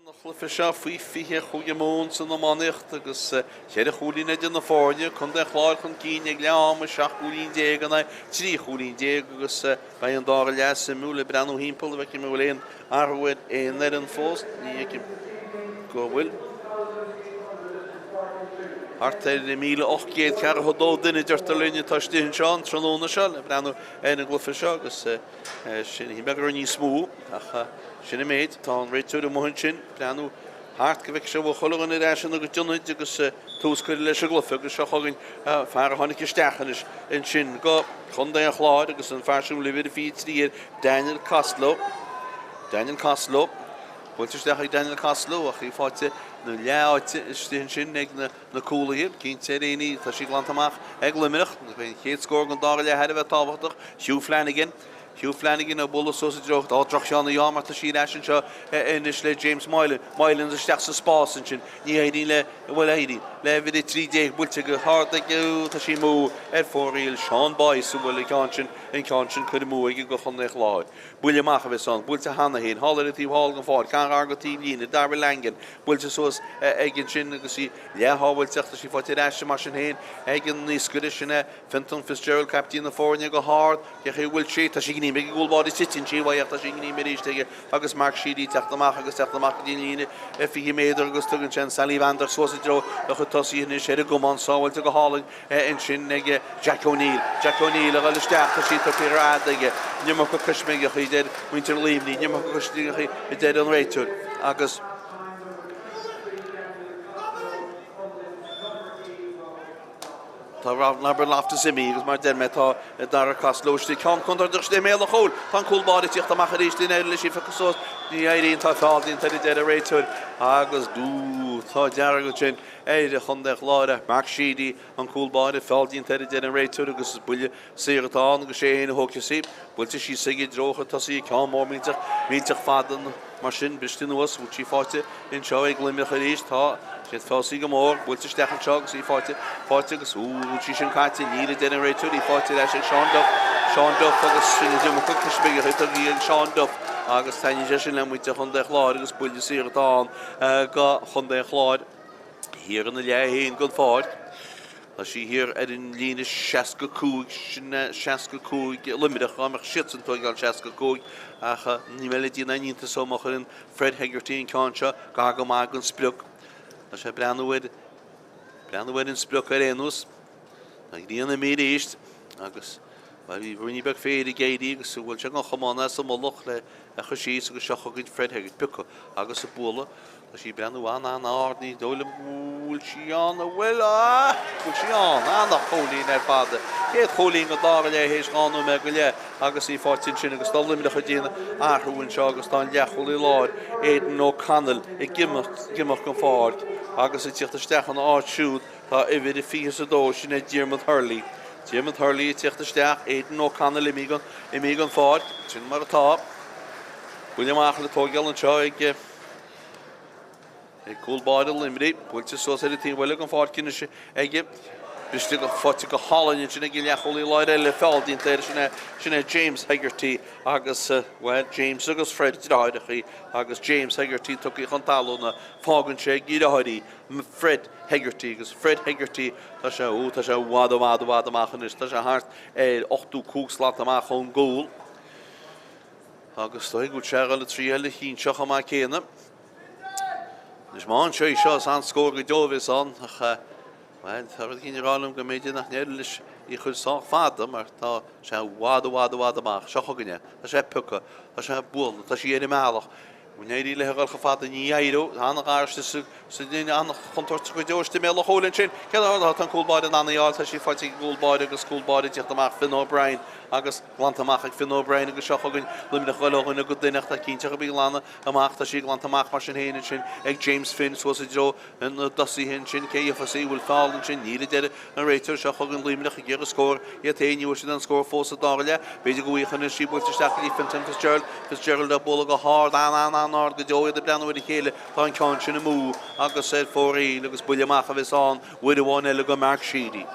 An chluiche seo faoi 20 Chúige Mumhan san iománaíocht agus cheithre chúilín idir na foirne, Contae an Chláir chun cinn ag leath ama, 17 cúilín in aghaidh 13 chúilín agus beidh an dara leath suimiúil ag breathnú thimpeall an bhfeicim an bhfuil aon athrú ar aon fhoireann fós, ní fheicim go bhfuil. Thart ar 1,842 duine deirtear linn atá istigh anseo an tráthnóna seo le breathnú ar an gcluiche seo agus Sin shíl mé go raibh níos mó, ach sin an méid. Tá an réiteoir amuigh ansin, breathnú thart go bhfeicfidh sé an bhfuil chuile dhuine ar ais ina gcuid ionaid agus tús curtha leis an gcluiche agus seo chugainn fear a tháinig isteach anois ansin go Contae an Chláir agus an fear sin uimhir 23 air, Daniel Costello. Daniel Costello. Buailte isteach ag Daniel Costello ach í faighte na leath-áite istigh ansin ag na na cúlaithe, cinnte ar aon ní, tá sí glanta amach ag Luimneach. Beidh an chéad scór den dara leath thar a bheith tábhachtach. Hugh Flanagan. Hugh Flanagan ag bualadh suas i dtreo Tá droch-cheann í mar tá sí ar ais anseo anois le James Moylan. Moylan isteach sa spás ansin. Ní éiríonn le, bhuel éiríonn le uimhir 13 buailte go hard aige. Tá sí amú ar fóraoil. Seán Boyce a bhuail an ceann sin, an ceann sin curtha amú aige go Chontae an Chláir. Buille amach a bheas ann. Buailte cheana féin. Thall ar an taobh thall den pháirc. An-ghar go taobh líne. Darragh Langan. Buailte suas aige ansin agus í leath-shábháilte ach tá sí faighte ar ais mar sin féin ag an naoscaire. Sin é Fintan Fitzgerald, caiptín na foirne, go hard. Cé chaoi a bhfuil sí? Tá sí gníomh ag an gcúl báire. Titeann sí uaidh ach tá sí gníomh arís aige agus Mark Sheedy ag teacht amach agus teacht amach go dtí an líne 20 méadar agus tugann sé an Sallyvander suas i dtreo a chuid tosaithe anois ar an gcamán. Sábháilte go hálainn. Ansin ag Jack O'Neill. Jack O'Neill a dhul isteach, tá sí tugtha ar fad aige. An iomarca coisméigeacha a deir muintir Luimnigh, an iomarca coisméigeacha a deir an réiteoir. Agus tá Robert Loftus imithe agus mar a deir mé tá Dara Costello istigh. Ceann contúirteach istigh i mbéal an chúil. Tá an cúl báire ag tíocht amach arís in éirinn leis í a phiocadh suas. Ní éiríonn, tá feall déanta air a deir an réiteoir agus tá dearg ansin. ar Chontae an Chláir, Mark Sheedy, an cúl báire, feall déanta air a deir an réiteoir agus is buille saor atá ann agus é féin a thógfas í. Buailte síos aige i dtreo a chuid tosaithe, ceann mór millteach, millteach fada mar sin, briste anuas, bhfuil sí faighte anseo ag Luimneach arís, tá siad feabhsaithe go mór, buailte isteach anseo agus í faighte, faighte agus ú, bhfuil sí sin caite, níl a deir an réiteoir, í faighte ar ais ag Seán Duff, Seán Duff agus sin an iomarca coisméigeacha tugtha ag Seán Duff agus taitníonn sé sin le muintir Chontae an Chláir agus buille saor atá ann go Chontae an Chláir. Thiar ina leath féin den pháirc. Tá sí thiar ar an líne 65, sin 65 Luimneach, dá mbeadh siadsan ag tóigeáil 65, ach ní mbeidh le déanamh aon iontas má chuireann Fred Hegarty an ceann seo gar go maith don sprioc. Tá sé ag breathnú ar, breathnú ar an sprioc ar aon nós. Tá an ghrian imithe arís agus bhuel bhí ruainnín beag féir ag éirí agus bhuail sé den chamán as an mullach le a chur síos agus seo chugainn Fred Hegarty piocadh agus ag bualadh. Tá sí ag breathnú an-an-ard, ní dóigh liom go bhfuil sí ann, an bhfuil? Ah! Bhfuil sí ann? An-chúilín ar fad. Chéad chúilín den dara leath théis 2 nóiméad go leith agus í faighte ansin agus tá Luimneach ag déanamh athrú anseo agus tá an leathchúlaí láir Aidan O'Connell ag imeacht den pháirc agus ag tíocht isteach ina áit siúd tá uimhir 22, sin é Diarmuid Hurley. Diarmuid Hurley ag tíocht isteach, Aidan O'Connell imithe den pháirc, sin mar atá. Buille amach le tóigeáil anseo ag. Ag cúl báire Luimnigh, buailte suas ar an taobh eile den pháirc anois aige. Briste go faighte go hálainn ansin ag an leathchúlaí láir eile, feall déanta air, sin é, sin é James Hegarty agus, bhuel, James agus Fred deartháireacha agus James Hegarty tugtha chun talúna, fágann sé a dheartháir í, Fred Hegarty agus Fred Hegarty, tá sé, ó, tá sé i bhfad, i bhfad, i bhfad amach anois, tá sé thart ar 85 slat amach ón gcúl. Agus dóigh go bhfuil sé ag dul ag triail an chinn seo chomh maith céanna. Anois má aimsíonn sé í seo is an-scór go deo a bheas ann ach bhuel tá rud éigin ag rá liom go mb'fhéidir nach n-éireoidh leis í a chur sách fada mar tá sé i bhfad i bhfad i bhfad amach. Seo chugainn é. Tá sé pioctha. Tá sé ag bualadh. Tá sí ar an mbealach. An éireoidh léi a dhul chomh fada? Ní éireoidh. An-ghar istigh sa líne, an-chontúirteach go deo istigh i mbéal an chúil ansin. Céard a tharla? Tá an cúl báire in ann í a fháil. Tá sí faighte ag an gcúl báire agus cúl báire ag tíocht amach Finn O'Brien agus glanta amach ag Finn O'Brien agus seo chugainn Luimneach ag dul ó dhuine go duine ach tá cinnte go bhí glanadh amach. Tá sí glanta amach mar sin féin ansin ag James Finn suas i dtreo na dtosaithe ansin. Cé gheofas í? Bhfuil feall ansin? Níl a deir an réiteoir. Seo chugainn Luimneach ag iarraidh scór iad féin. Ní bhfuair siad aon scór fós sa dara leath. B'fhéidir go bhfaighidh anois í buailte isteach go dtí Fintan Fitzgerald. Fitzgerald ag bualadh go hard, an-an-an-ard go deo. Iad ag breathnú ar a chéile. Tá an ceann sin amú agus ar fóraoil agus buille amach a bheas ann uair amháin eile go Mark Sheedy.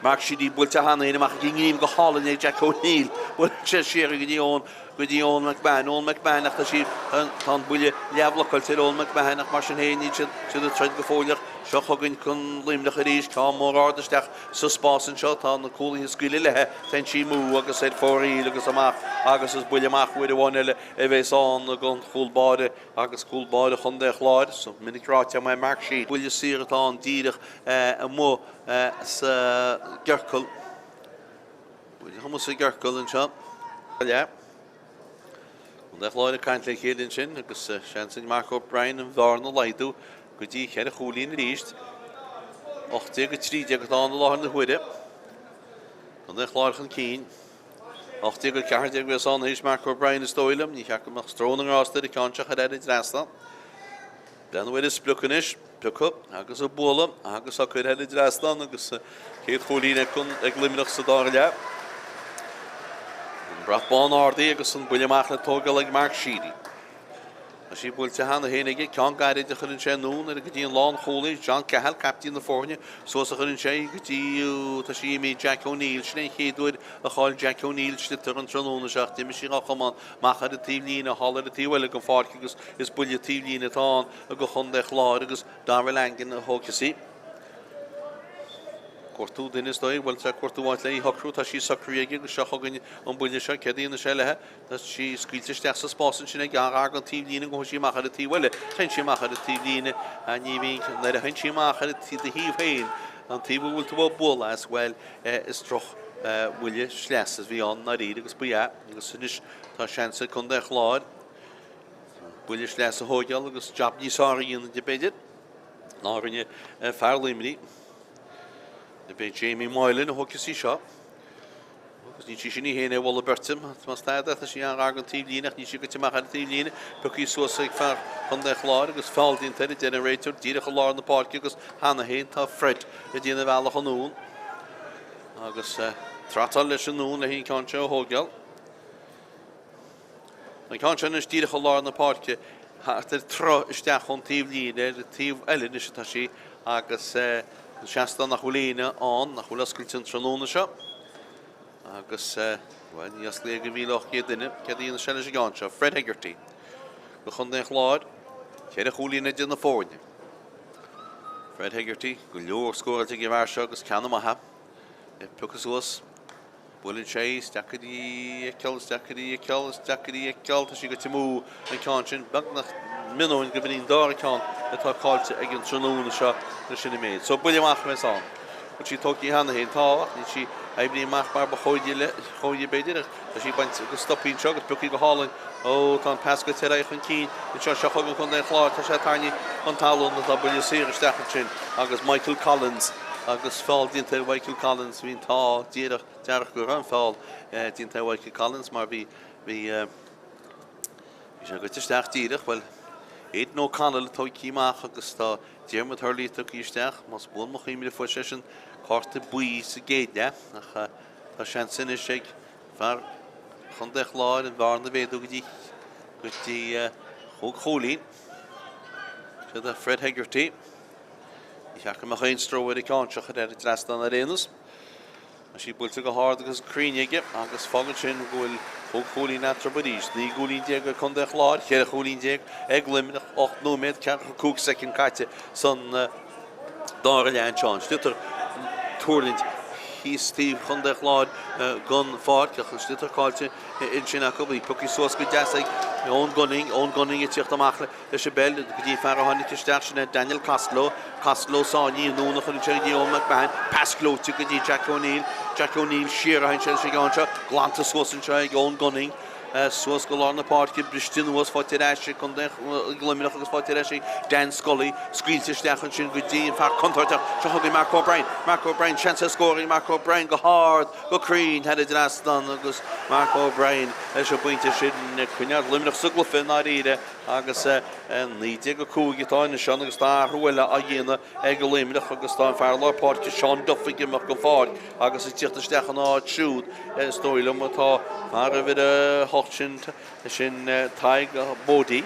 Mark Sheedy buailte cheana féin amach ag an ngreim go hálainn ag Jack O'Neill. Buaileann sé siar go dtí Eoin, go dtí Eoin McMahon. Eoin McMahon ach tá sí, tá an buille leathbhlocáilte ar Eoin McMahon ach mar sin féin níl siad, siad ag troid go fóilleach. Seo chugainn chun Luimneach arís, ceann mór ard isteach sa spás anseo. Tá na cúlaithe ag scaoileadh léi. Téann sí amú agus ar fóraoil agus amach agus is buille amach uair amháin eile a bheas ann don chúl báire agus cúl báire Chontae an Chláir. So minic ráite agam é Mark Sheedy. Buille saor atá ann díreach amuigh sa gciorcal. Buille amuigh sa gciorcal anseo. Contae an Chláir ag caint le chéile ansin agus seans ag Mark O'Brien an bhearna a laghdú go dtí cheithre chúilín arís. 18-13 atá ann i láthair na huaire. Contae an Chláir chun cinn. 18-14 a bheas ann théis Mark O'Brien is dóigh liom. Ní cheart go mbeadh stró na ngrást air an ceann seo a chur thar an dtrasnán. Breathnú ar an sprioc anois, piocadh agus ag bualadh agus á cur thar an dtrasnán agus céad chúilín ag Luimneach sa dara leath. An brat bán ardaithe agus an buille amach le tógáil ag Mark Sheedy. Tá sí buailte cheana féin aige, ceann gairid a chuireann sé anonn ar go dtí an lánchúlaí, John Cahill, caiptín na foirne, suas a chuireann sé go dtí, tá sí imithe, Jack O'Neill. Sin é an chéad uair a chaill Jack O'Neill sliotar an tráthnóna seo ach d'imigh sí dhá chamán amach ar an taobh líne, thall ar an taobh eile den pháirc agus is buille taobh líne atá ann do Chontae Chláir agus Darragh Langan a thógfas í. Cuartú duine is dóigh, bhuel tá cuartú áit le í shocrú, tá sí socraithe aige agus seo chugainn an buille seo, céard a dhéanfaidh sé léi? Tá sí scaoilte isteach sa spás ansin aige, an-ghar don taobh líne, gabhfaidh sí amach ar an taobh eile, téann sí amach ar an taobh líne, ní bhíonn, nuair a théann sí amach ar an do thaobh féin, an taobh a bhfuil tú á bualadh as, bhuel, is droch bhuille sleasa a bhí ann i ndáiríre agus ba ea. Agus anois tá seans ag Contae an Chláir buille sleasa a thóigeáil agus jab níos fearr a dhéanamh de b'fhéidir ná a rinne fear Luimnigh. B'é Jamie Moylan a thógfas í seo. Agus níl sí sin í féin é mholadh beirte. Más tada, tá sí an-ghar don taobh líne ach níl sí goite amach ar an taobh líne. Pioctha suas ag fear Chontae an Chláir agus feall déanta air, a deir an réiteoir, díreach i lár na páirce agus cheana féin tá Fred ag déanamh a bhealach anonn. Agus trotáil leis anonn le an ceann seo a thóigeáil. An ceann seo anois díreach i lár na páirce, thart ar troigh isteach ón taobh líne, ar an taobh eile anois atá sí agus an seastán nach bhfuil éinne ann, nach bhfuil oscailte an tráthnóna seo. Agus, bhuel, ní osclaíodh go 1,800 duine. Céard a dhéanfaidh sé leis an gceann seo? Fred Hegarty do Chontae an Chláir, ceithre chúilín idir na foirne. Fred Hegarty, go leor scóráilte ag an bhfear seo agus ceann maith pioctha suas. Buaileann sé is deacair í a fheiceáil, is deacair í a fheiceáil, is deacair í a fheiceáil. Tá sí goite amú an ceann sin, beagnach mionóin go bhfuil an dara ceann atá caillte ag an tráthnóna seo leis sin an méid. So buille amach a bheas ann. Bhfuil sí tógtha cheana féin? Tá, ach níl sí oibrithe amach mar ba chóir di, b'fhéidir. Tá sí bainte agus stoptha anseo agus pioctha go hálainn. Ó, tá an pas goite ar aghaidh chun cinn anseo. Seo chugainn Contae an Chláir. Tá sé tarraingthe chun talún. Tá buille saor isteach ansin agus Michael Collins agus feall déanta ar Mhichael Collins. Bhí an t-ádh díreach dearg go raibh an feall déanta ar Mhichael Collins mar bhí, bhí, bhí sé goite isteach díreach. Bhuel, Aidan O'Connell tógtha amach agus tá Diarmuid Hurley tugtha isteach. Más buan mo chuimhne fuair seisean cárta buí sa gcéad leath ach Tá seans anois ag fear Chontae an Chláir an bhearna a mhéadú go dtí go dtí chúig chúilín. Siod é Fred Hegarty. Ní cheart go mbeadh aon stró ar an gceann seo a chur thar an dtrasnán ar aon nós. Tá sí buailte go hard agus cruinn aige agus fágann sin go bhfuil chúig chúilín eatarthu arís. 19 gcúilín ag Contae an Chláir, 14 chúilín ag Luimneach, 8 nóiméad 45 soicind caite san dara leath anseo. An sliotar tuirlingt thíos taobh Chontae Chláir den pháirc ach an sliotar caillte ansin acu. Bhí pioctha suas go deas ag Eoin Gunning. Eoin Gunning ag tíocht amach leis an bpeil go dtí fear a tháinig isteach, sin é Daniel Costello. Costello sáinnithe anonn a chuireann sé go dtí Eoin McMahon. Pas gleoite go dtí Jack O'Neill. Jack O'Neill siar a théann sé leis an gceann seo. Glanta suas anseo ag Eoin Gunning. Suas go lár na páirce, briste anuas, faighte ar ais ag Contae Luimneach agus faighte ar ais ag Dan Scully. Scaoilte isteach ansin go dtí an fear contúirteach. Seo chugainn Mark O'Brien. Mark O'Brien, seans ar scór ag Mark O'Brien go hard, go cruinn thar an dtrasnán agus Mark O'Brien leis an bpointe sin ag coinneáil Luimneach sa gcluiche i ndáiríre agus 19-5 atá anois ann agus tá athrú eile á dhéanamh ag Luimneach agus tá an fear lár páirce Seán Duff ag imeacht den pháirc agus ag tíocht isteach ina áit siúd is dóigh liom atá fear uimhir 8 sin, sin Tadhg Bodie.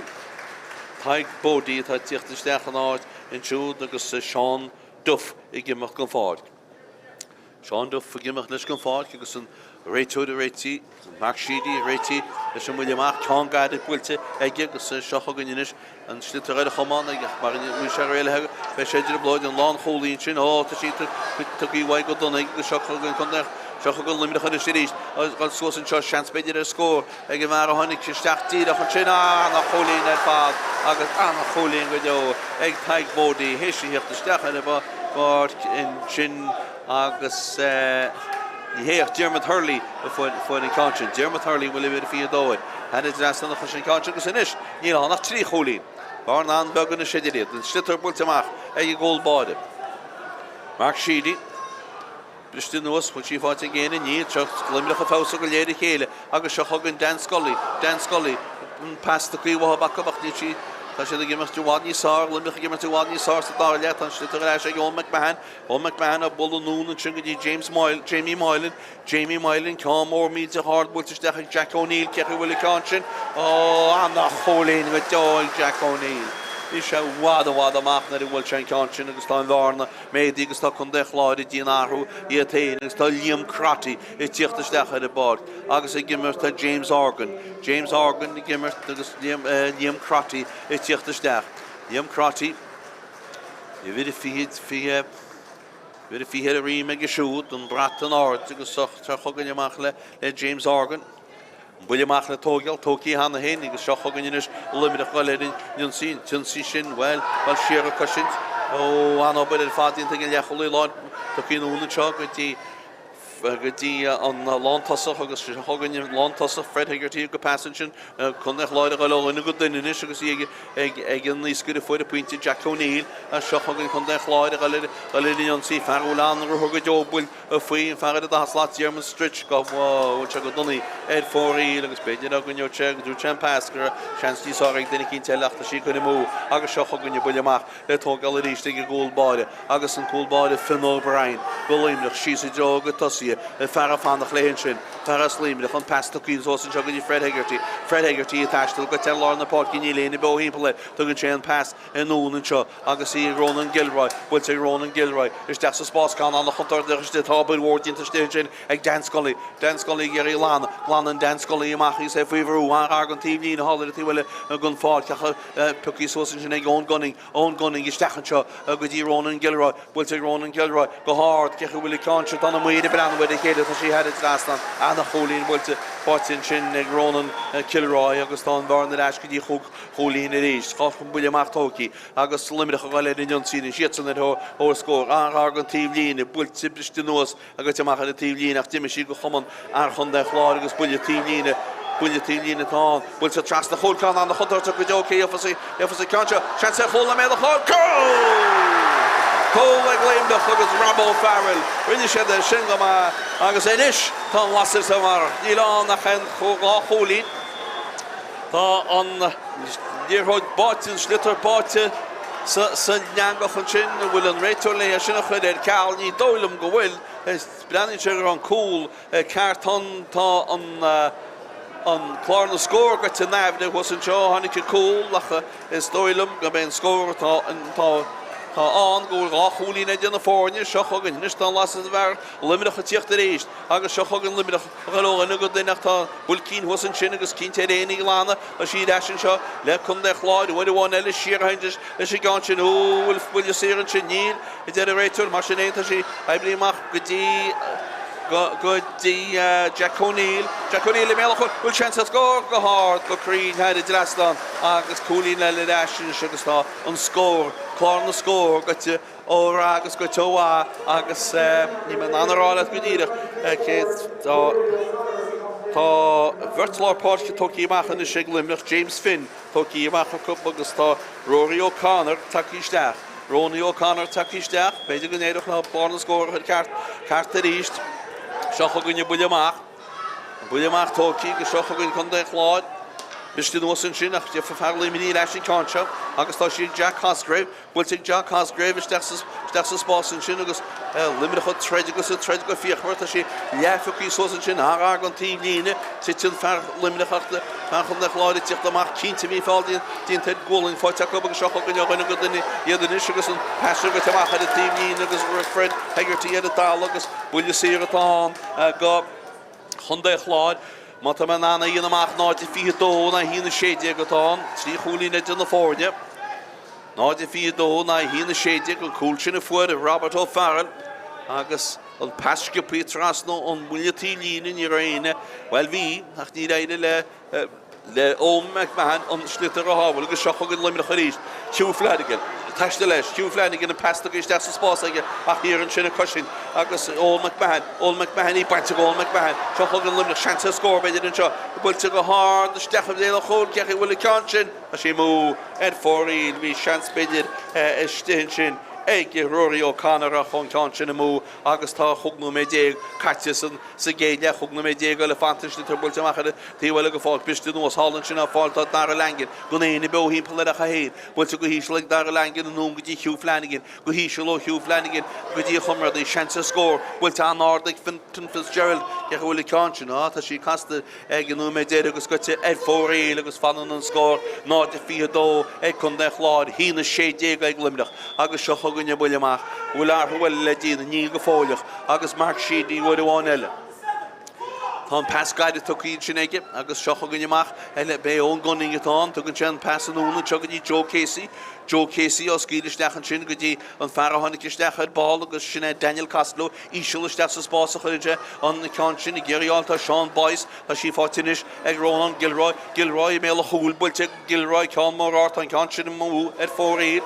Tadhg Bodie atá ag tíocht isteach ina áit ansiúd agus Seán Duff ag imeacht den pháirc. Seán Duff ag imeacht leis den pháirc agus an réiteoir ag réitigh, Mark Sheedy ag réitigh leis an mbuille amach, ceann gairid buailte aige agus seo chugainn anois an sliotar ar a chamán aige ach mar a bhfuil sé réalaithe beidh sé i dtrioblóid, an lánchúlaí ansin, ó tá sí tugtha uaidh go dona aige agus seo chugainn contae, seo chugainn Luimneach anois arís, ag dul suas anseo, seans b'fhéidir ar scór ag an bhfear a tháinig isteach díreach ansin, ana-chúilín ar fad agus ana-chúilín go deo ag Tadhg Bodie théis a theacht isteach ar an bpáirc ansin agus ní hé ach Diarmuid Hurley a fuair an ceann sin. Diarmuid Hurley a bhfuil uimhir 22 air. Thar an dtrasnán a chuir sé an ceann sin agus anois níl ann ach 3 chúilín. Bearna an-bheag anois idir iad. An sliotar buailte amach ag an gcúl báire. Mark Sheedy. Briste anuas, bhfuil sí faighte ag éinne? Níl. Seo Luimneach ag feabhsú de réir a chéile agus seo chugainn Dan Scully. Dan Scully. An pas tugtha uathu acu ach níl sí, tá siad ag imirt i bhfad níos fearr, Luimneach ag imirt i bhfad níos fearr sa dara leath. Tá an sliotar ar ais ag Eoin McMahon. Eoin McMahon ag bualadh anonn ansin go dtí James Moyle, Jamie Moylan. Jamie Moylan, ceann mór millteach ard buailte isteach ag Jack O'Neill. Cé chaoi a bhfuil an ceann sin? Ó, ana-chúilín go deo ag Jack O'Neill. Bhí sé i bhfad, i bhfad amach nuair a bhuail sé an ceann sin agus tá an bhearna méadaithe agus tá Contae an Chláir ag déanamh athrú iad féin agus tá Liam Crotty ag tíocht isteach ar an bpáirc agus ag imirt tá James Horgan, James Horgan ag imirt agus Liam, Liam Crotty ag tíocht isteach. Liam Crotty, uimhir 20, 20, uimhir 20 ar a dhroim aige siúd, an brat in airde agus seo chugainn amach le, le James Horgan. An buille amach le tógáil, tógtha cheana féin agus seo chugainn anois Luimneach ag dul ar an ionsaí, an t-ionsaí sin, bhuel, dul siar ag cosaint. Ó, an-obair ar fad déanta ag an leathchúlaí láir, tugtha anonn anseo go dtí, go dtí an lántosach agus seo chugainn an lántosach Fred Hegarty go pas ansin, Contae an Chláir ag dul ó dhuine go duine anois agus í ag, ag, ag an naoscaire a fuair an pointe Jack O'Neill. Seo chugainn Contae an Chláir ag dul ar, dul ar an ionsaí, fear a bhfuil an-ruathar go deo buailte faoi an fear ar an daichead slat, Diarmuid Stritch, go bhfuil sé go dona ar fóraoil agus b'fhéidir go ngeobhadh sé, go dtabharfadh sé an pas go raibh seans níos fearr ag duine eicínt eile ach tá sí curtha amú agus seo chugainn an buille amach le tógáil arís ag an gcúl báire agus an cúl báire Finn O'Brien go Luimneach síos i dtreo go tosaithe, an fear ag fanacht léi ansin, fear as Luimneach, an pas tugtha suas anseo go dtí Fred Hegarty, Fred Hegarty ag taisteal go dtí lár na páirce níl éinne beo thimpeall air, tugann sé an pas anonn anseo agus í ag Ronan Gilroy, buailte ag Ronan Gilroy isteach sa spás ceann an-chontúirteach istigh, tá obair mhór déanta istigh ansin ag Dan Scully, Dan Scully ag iarraidh glanadh, glanann Dan Scully amach agus é faoi bhrú, an-ghar don taobhlíne thall ar an taobh eile den pháirc ach pioctha suas ansin ag Eoin Gunning, Eoin Gunning isteach anseo go dtí Ronan Gilroy, buailte ag Ronan Gilroy go hard, cé chaoi a bhfuil an ceann seo, tá na maoir ag breathnú ar a chéile, tá sí thar an trasnán, ana-chúilín buailte faighte ansin ag Ronan Kilroy agus tá an bhearna ar ais go dtí chúig chúilín arís. Tá an buille amach tógtha agus Luimneach ag dul ar an ionsaí anois. Iadsan ar thóir scóir. An-ghar don taobhlíne. Buailte briste anuas agus amach ar an taobhlíne ach d'imigh sí go cumann fhear Chontae an Chláir agus buille taobhlíne. Buille taobhlíne atá ann. Buailte trasna chúil ceann an-chontúirteach go deo. Cé gheofas an ceann seo? Seans ar chúl i mbéal an Chláir. Cúl! Cúl ag Luimneach agus Rob O'Farrell. Rinne siad é sin go maith agus anois tá an lasair sa bharrach. Níl ann ach aon dhá chúilín. Tá an liathróid báite, an sliotar báite san eangach ansin. An bhfuil an réiteoir le é sin a chur ar ceal? Ní dóigh liom go bhfuil. Breathnaíonn sé go raibh an cúl ceart ann. Tá an clár na scór goite in aimhréidh thuas anseo. Tháinig an cúl ach is dóigh liom gurb é an scór atá ann go bhfuil dhá chúilín idir na foirne. Seo chugainn anois tá an lasair sa bharrach, Luimneach ag tíocht arís agus seo chugainn Luimneach. Ag dul ó dhuine go duine ach tá buailcín thuas ansin agus cinnte ar éinne a ghlanadh. Tá sí ar ais anseo le Contae an Chláir uair amháin eile siar a leis an gceann sin. Ó, bhfuil buille saor ansin? Níl, a deir an réiteoir. Mar sin fhéin tá sí oibrithe amach go dtí go dtí Jack O'Neill. Jack O'Neill i mbéal an chúil. Bhfuil seans ar scór? Go hard, go cruinn thar an dtrasnán agus cúilín eile ar ais anois agus tá an scór, clár na scór goite ó rath agus goite ó mhaith agus níl mé in ann a rá leat go díreach cé tá tá beirt lár páirce tógtha amach anois ag Luimneach, James Finn tógtha amach acu agus tá Rory O'Connor tagtha isteach. Rory O'Connor tagtha isteach, b'fhéidir go n-éireodh leo clár na scór a chur ceart, ceart arís. Seo chugainn an buille amach. An buille amach tógtha agus seo chugainn Contae an Chláir. Briste anuas ansin ach gheobhaidh fear Luimnigh ar ais an ceann seo agus tá sí ag Jack Cosgrave. Buailte ag Jack Cosgrave isteach sa Isteach sa spás ansin agus Luimneach ag troid agus ag troid go fíochmhar. Tá sí leathphioctha suas ansin thar gar don taobhlíne. Titeann fear Luimneach ach fear Chontae an Chláir ag tíocht amach. Cinnte bhí feall déanta ar gualainn faighte acu agus seo chugainn ó dhuine go duine iad anois agus an pas seo goite amach ar an taobhlíne agus Fred Hegarty ar an talamh agus buille saor atá ann go Chontae an Chláir. Má tá mé in ann é a dhéanamh amach 0-22 in aghaidh 1-16 atá ann, 3 chúilín idir na foirne. 0-22 in aghaidh 1-16 an cúl sin a fuair Robert O'Farrell agus an pas sciobtha trasna an bhuille taobhlíne, ní raibh éinne, bhuel bhí, ach níor éirigh le le Eoin McMahon an sliotar a shábháil agus seo chugainn Luimneach arís. Hugh Flanagan, taisteal leis, Hugh Flanagan an pas tugtha isteach sa spás aige ach thiar ansin ag coisint agus Eoin McMahon, Eoin McMahon í bainte ag Eoin McMahon, seo chugainn Luimneach, seans ar scór b'fhéidir anseo, buailte go hard isteach i mbéal an chúil, cé acu a bhfuil an ceann sin? Tá sé amú ar fóraoil, bhí seans b'fhéidir istigh ansin ag Rory O'Connor ach an ceann sin amú agus tá 15 nóiméad caite sa gcéad leath, 15 nóiméad eile fanta an sliotar buailte amach ar an taobh eile go fóill, briste anuas thall ansin á fáil tá Dara Langan gan éinne beo thimpeall air ach é féin, buailte go híseal ag Dara Langan anonn go dtí Hugh Flanagan, go híseal ó Hugh Flanagan go dtí a chomrádaí, seans ar scór, buailte an-ard ag Fintan Fitzgerald, cé acu a bhfuil an ceann sin, á tá sí casta. Ag an nóiméad deiridh agus goite ar fóraoil agus fanann an scór 0-22 ag Contae an Chláir, 1-16 ag Luimneach agus seo chugainn an buille amach. Bhfuil athrú eile le déanamh? Níl go fóilleach agus Mark Sheedy uair amháin eile. Tá an pas gairid tugtha ansin aige agus seo chugainn amach eile. B'é Eoin Gunning atá ann. Tugann sé an pas anonn anseo go dtí Joe Casey. Joe Casey á scaoileadh isteach ansin go dtí an fear a tháinig isteach ar ball agus sin é Daniel Costello. Íseal isteach sa spás a chuireann sé an ceann sin ag iarraidh a fháil. Tá Seán Boyce, tá sí faighte anois ag Rónán Gilroy. Gilroy i mbéal an chúil, buailte ag Gilroy, ceann mór ard, tá an ceann sin amú ar fóraoil.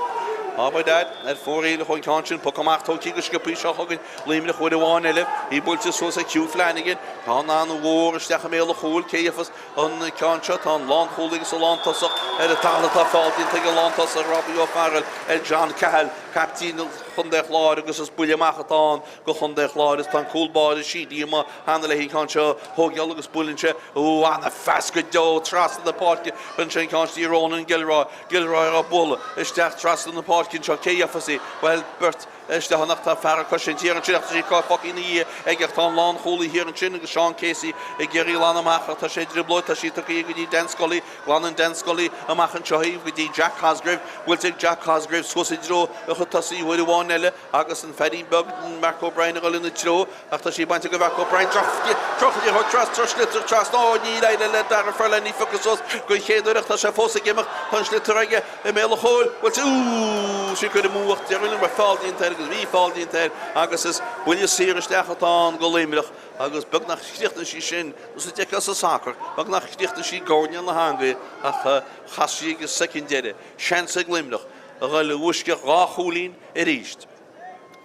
Á, by dad, ar fóraoil a chuaigh an ceann sin. Poc amach tógtha go sciobtha seo chugainn Luimneach uair amháin eile. Í buailte suas ag Hugh Flanagan. Ceann an-mhór isteach i mbéal an chúil. Cé gheofas an ceann seo? Tá an lánchúlaí agus an lántosach ar an talamh. Tá feall déanta ag an lántosach Robbie O'Farrell ar John Cahill, caiptín Chontae an Chláir agus is buille amach atá ann go Chontae an Chláir is tá an cúl báire Sheedy amuigh cheana le an ceann seo a thógáil agus buaileann sé ó ana-phas go deo trasna na páirce cuireann sé an ceann sin Ronan Gilroy Gilroy á bualadh isteach trasna na páirce anseo cé gheofas í bhuel beirt isteach ann ach tá fear ag coisint thiar ansin ach tá sí fágtha ina dhiaidh aige ach tá an lánchúlaí thiar ansin agus Seán Casey ag iarraidh glanadh amach ach tá sé i dtrioblóid tá sí tugtha go dtí Dan Scully Glanann Dan Scully amach anseo í go dtí Jack Cosgrave. Buailte ag Jack Cosgrave suas i dtreo a chuid tosaí uair amháin eile agus an feairín beag Mark O'Brien ag dul ina treo ach tá sí bainte ag Mark O'Brien. Drochliathróid trasna, sliotar trasna. Ó níor éirigh le Darragh Furlane í phiocadh suas den chéad uair ach tá sé fós ag imeacht. Tá an sliotar aige i mbéal an chúil. Buailte, úúú, sí curtha amú ach déarfainn go raibh feall déanta air agus bhí feall déanta air agus is buille saor isteach atá ann go Luimneach. Agus beagnach chríochnaigh sí sin, nós a d'fheicfeá sa sacar, beagnach chríochnaigh sí i gcoirnéal na heangaí ach chas sí ag an soicind deiridh. Seans ag Luimneach a dhul i bhfoisceacht 2 chúilín arís.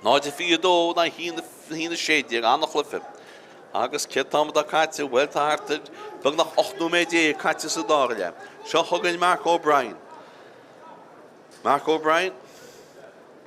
0-22 in aghaidh 1-16, an-chluiche. Agus cén t-am atá caite? Bhuel, tá thart ar beagnach 18 nóiméad caite sa dara leath. Seo chugainn Mark O'Brien. Mark O'Brien.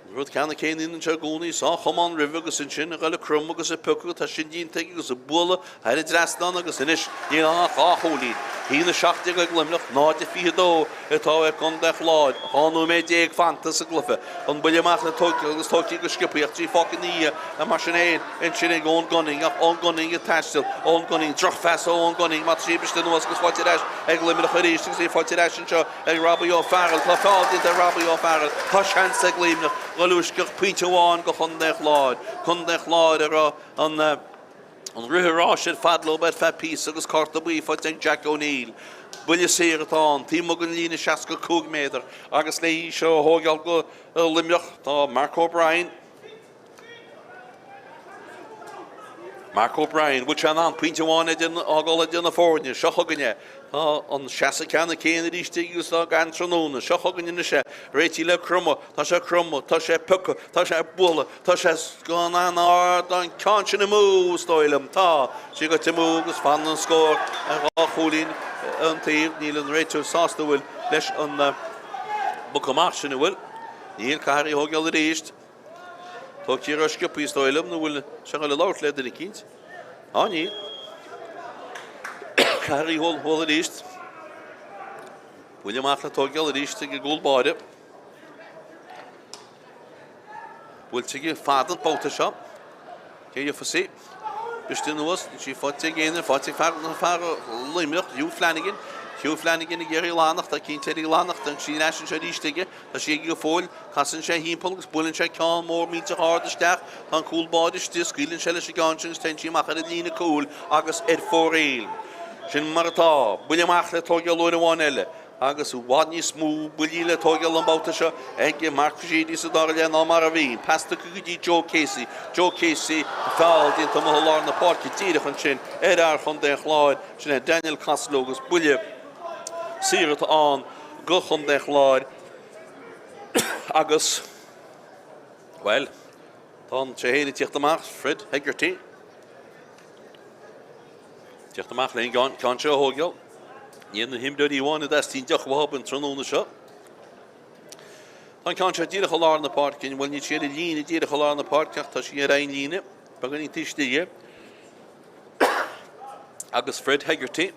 An rud ceanna céanna anseo i gcónaí, sá chamán roimhe agus ansin a dhul ag cromadh agus ag piocadh, tá sin déanta aige agus ag bualadh thar an dtrasnán agus anois níl ann ach 2 chúilín. 1-17 ag Luimneach, 0-22 atá ag Contae an Chláir, 12 nóiméad fanta sa gcluiche. An buille amach le tógtha agus tógtha go sciobtha ach tá sí fágtha ina dhiaidh mar sin fhéin ansin ag Eoin Gunning ach Eoin Gunning ag taisteal, Eoin Gunning, drochphas ó Eoin Gunning má tá sí briste anuas agus faighte ar ais ag Luimneach arís agus í faighte ar ais anseo ag Robbie O'Farrell. Tá feall déanta ar Robbie O'Farrell. Tá seans ag Luimneach dhul i bhfoisceacht pointe amháin go Chontae an Chláir. Contae an Chláir a raibh an an rith ráis ar fad leo ar feadh píosa agus cárta buí faighte ag Jack O'Neill. Buille saor atá ann, taobh amuigh den líne 65 méadar agus le í seo a thógáil go Luimneach tá Mark O'Brien. Mark O'Brien, bhfuil sé in ann pointe amháin a fhágáil idir na foirne? Seo chugainn é. Tá an seasamh ceanna céanna arís agus atá againn tráthnóna. Seo chugainn anois é. Réitithe le cromadh. Tá sé ag cromadh. Tá sé ag piocadh. Tá sé ag bualadh. Tá sé gan an-ard. An ceann sin amú, is dóigh liom. Tá sé goite amú agus fanann an scór ar dhá chúilín an taobh. Níl an réiteoir sásta, an bhfuil, leis an bpoc amach sin, an bhfuil? Níl. Caithfear í a thógáil arís. Tógtha ró-sciobtha is dóigh liom, nó bhfuil sé ag dul ag labhairt le duine eicínt? Á níl. Caithfear í a thógáil arís. Buille amach le tógáil arís ag an gcúl báire. Buailte aige fada an babhta seo. Cé a gheofas í? Briste anuas, níl sí faighte ag éinne, faighte ag fear, fear Luimneach, Hugh Flanagan. Hugh Flanagan ag iarraidh a ghlanadh, tá cinnte ar a ghlanadh, tá sí ar ais anseo arís aige, tá sí aige go fóill, casann sé thimpeall agus buaileann sé ceann mór millteach ard isteach, tá an cúl báire istigh, scaoileann sé leis an gceann sin agus téann sí amach ar an líne cúil agus ar fóraoil. Sin mar atá. Buille amach le tóigeáil uair amháin eile. agus i bhfad níos mó buillí le tóigeáil an babhta seo ag Mark Sheedy sa dara leath ná mar a bhí. Pas tugtha go dtí Joe Casey. Joe Casey, feall déanta amuigh i lár na páirce díreach ansin ar fhear Chontae an Chláir, sin é Daniel Costello agus buille saor atá ann go Chontae an Chláir agus, bhuel, tá sé féin ag tíocht amach, Fred Hegarty. Teacht amach le an ceann seo a thóigeáil. Ní na himreoirí amháin a dteastaíonn deoch uathu an tráthnóna seo. Tá an ceann seo díreach i lár na páirce, bhuel níl sí ar an líne díreach i lár na páirce ach tá sí ar an líne, beagáinín taobh istigh Agus Fred Hegarty.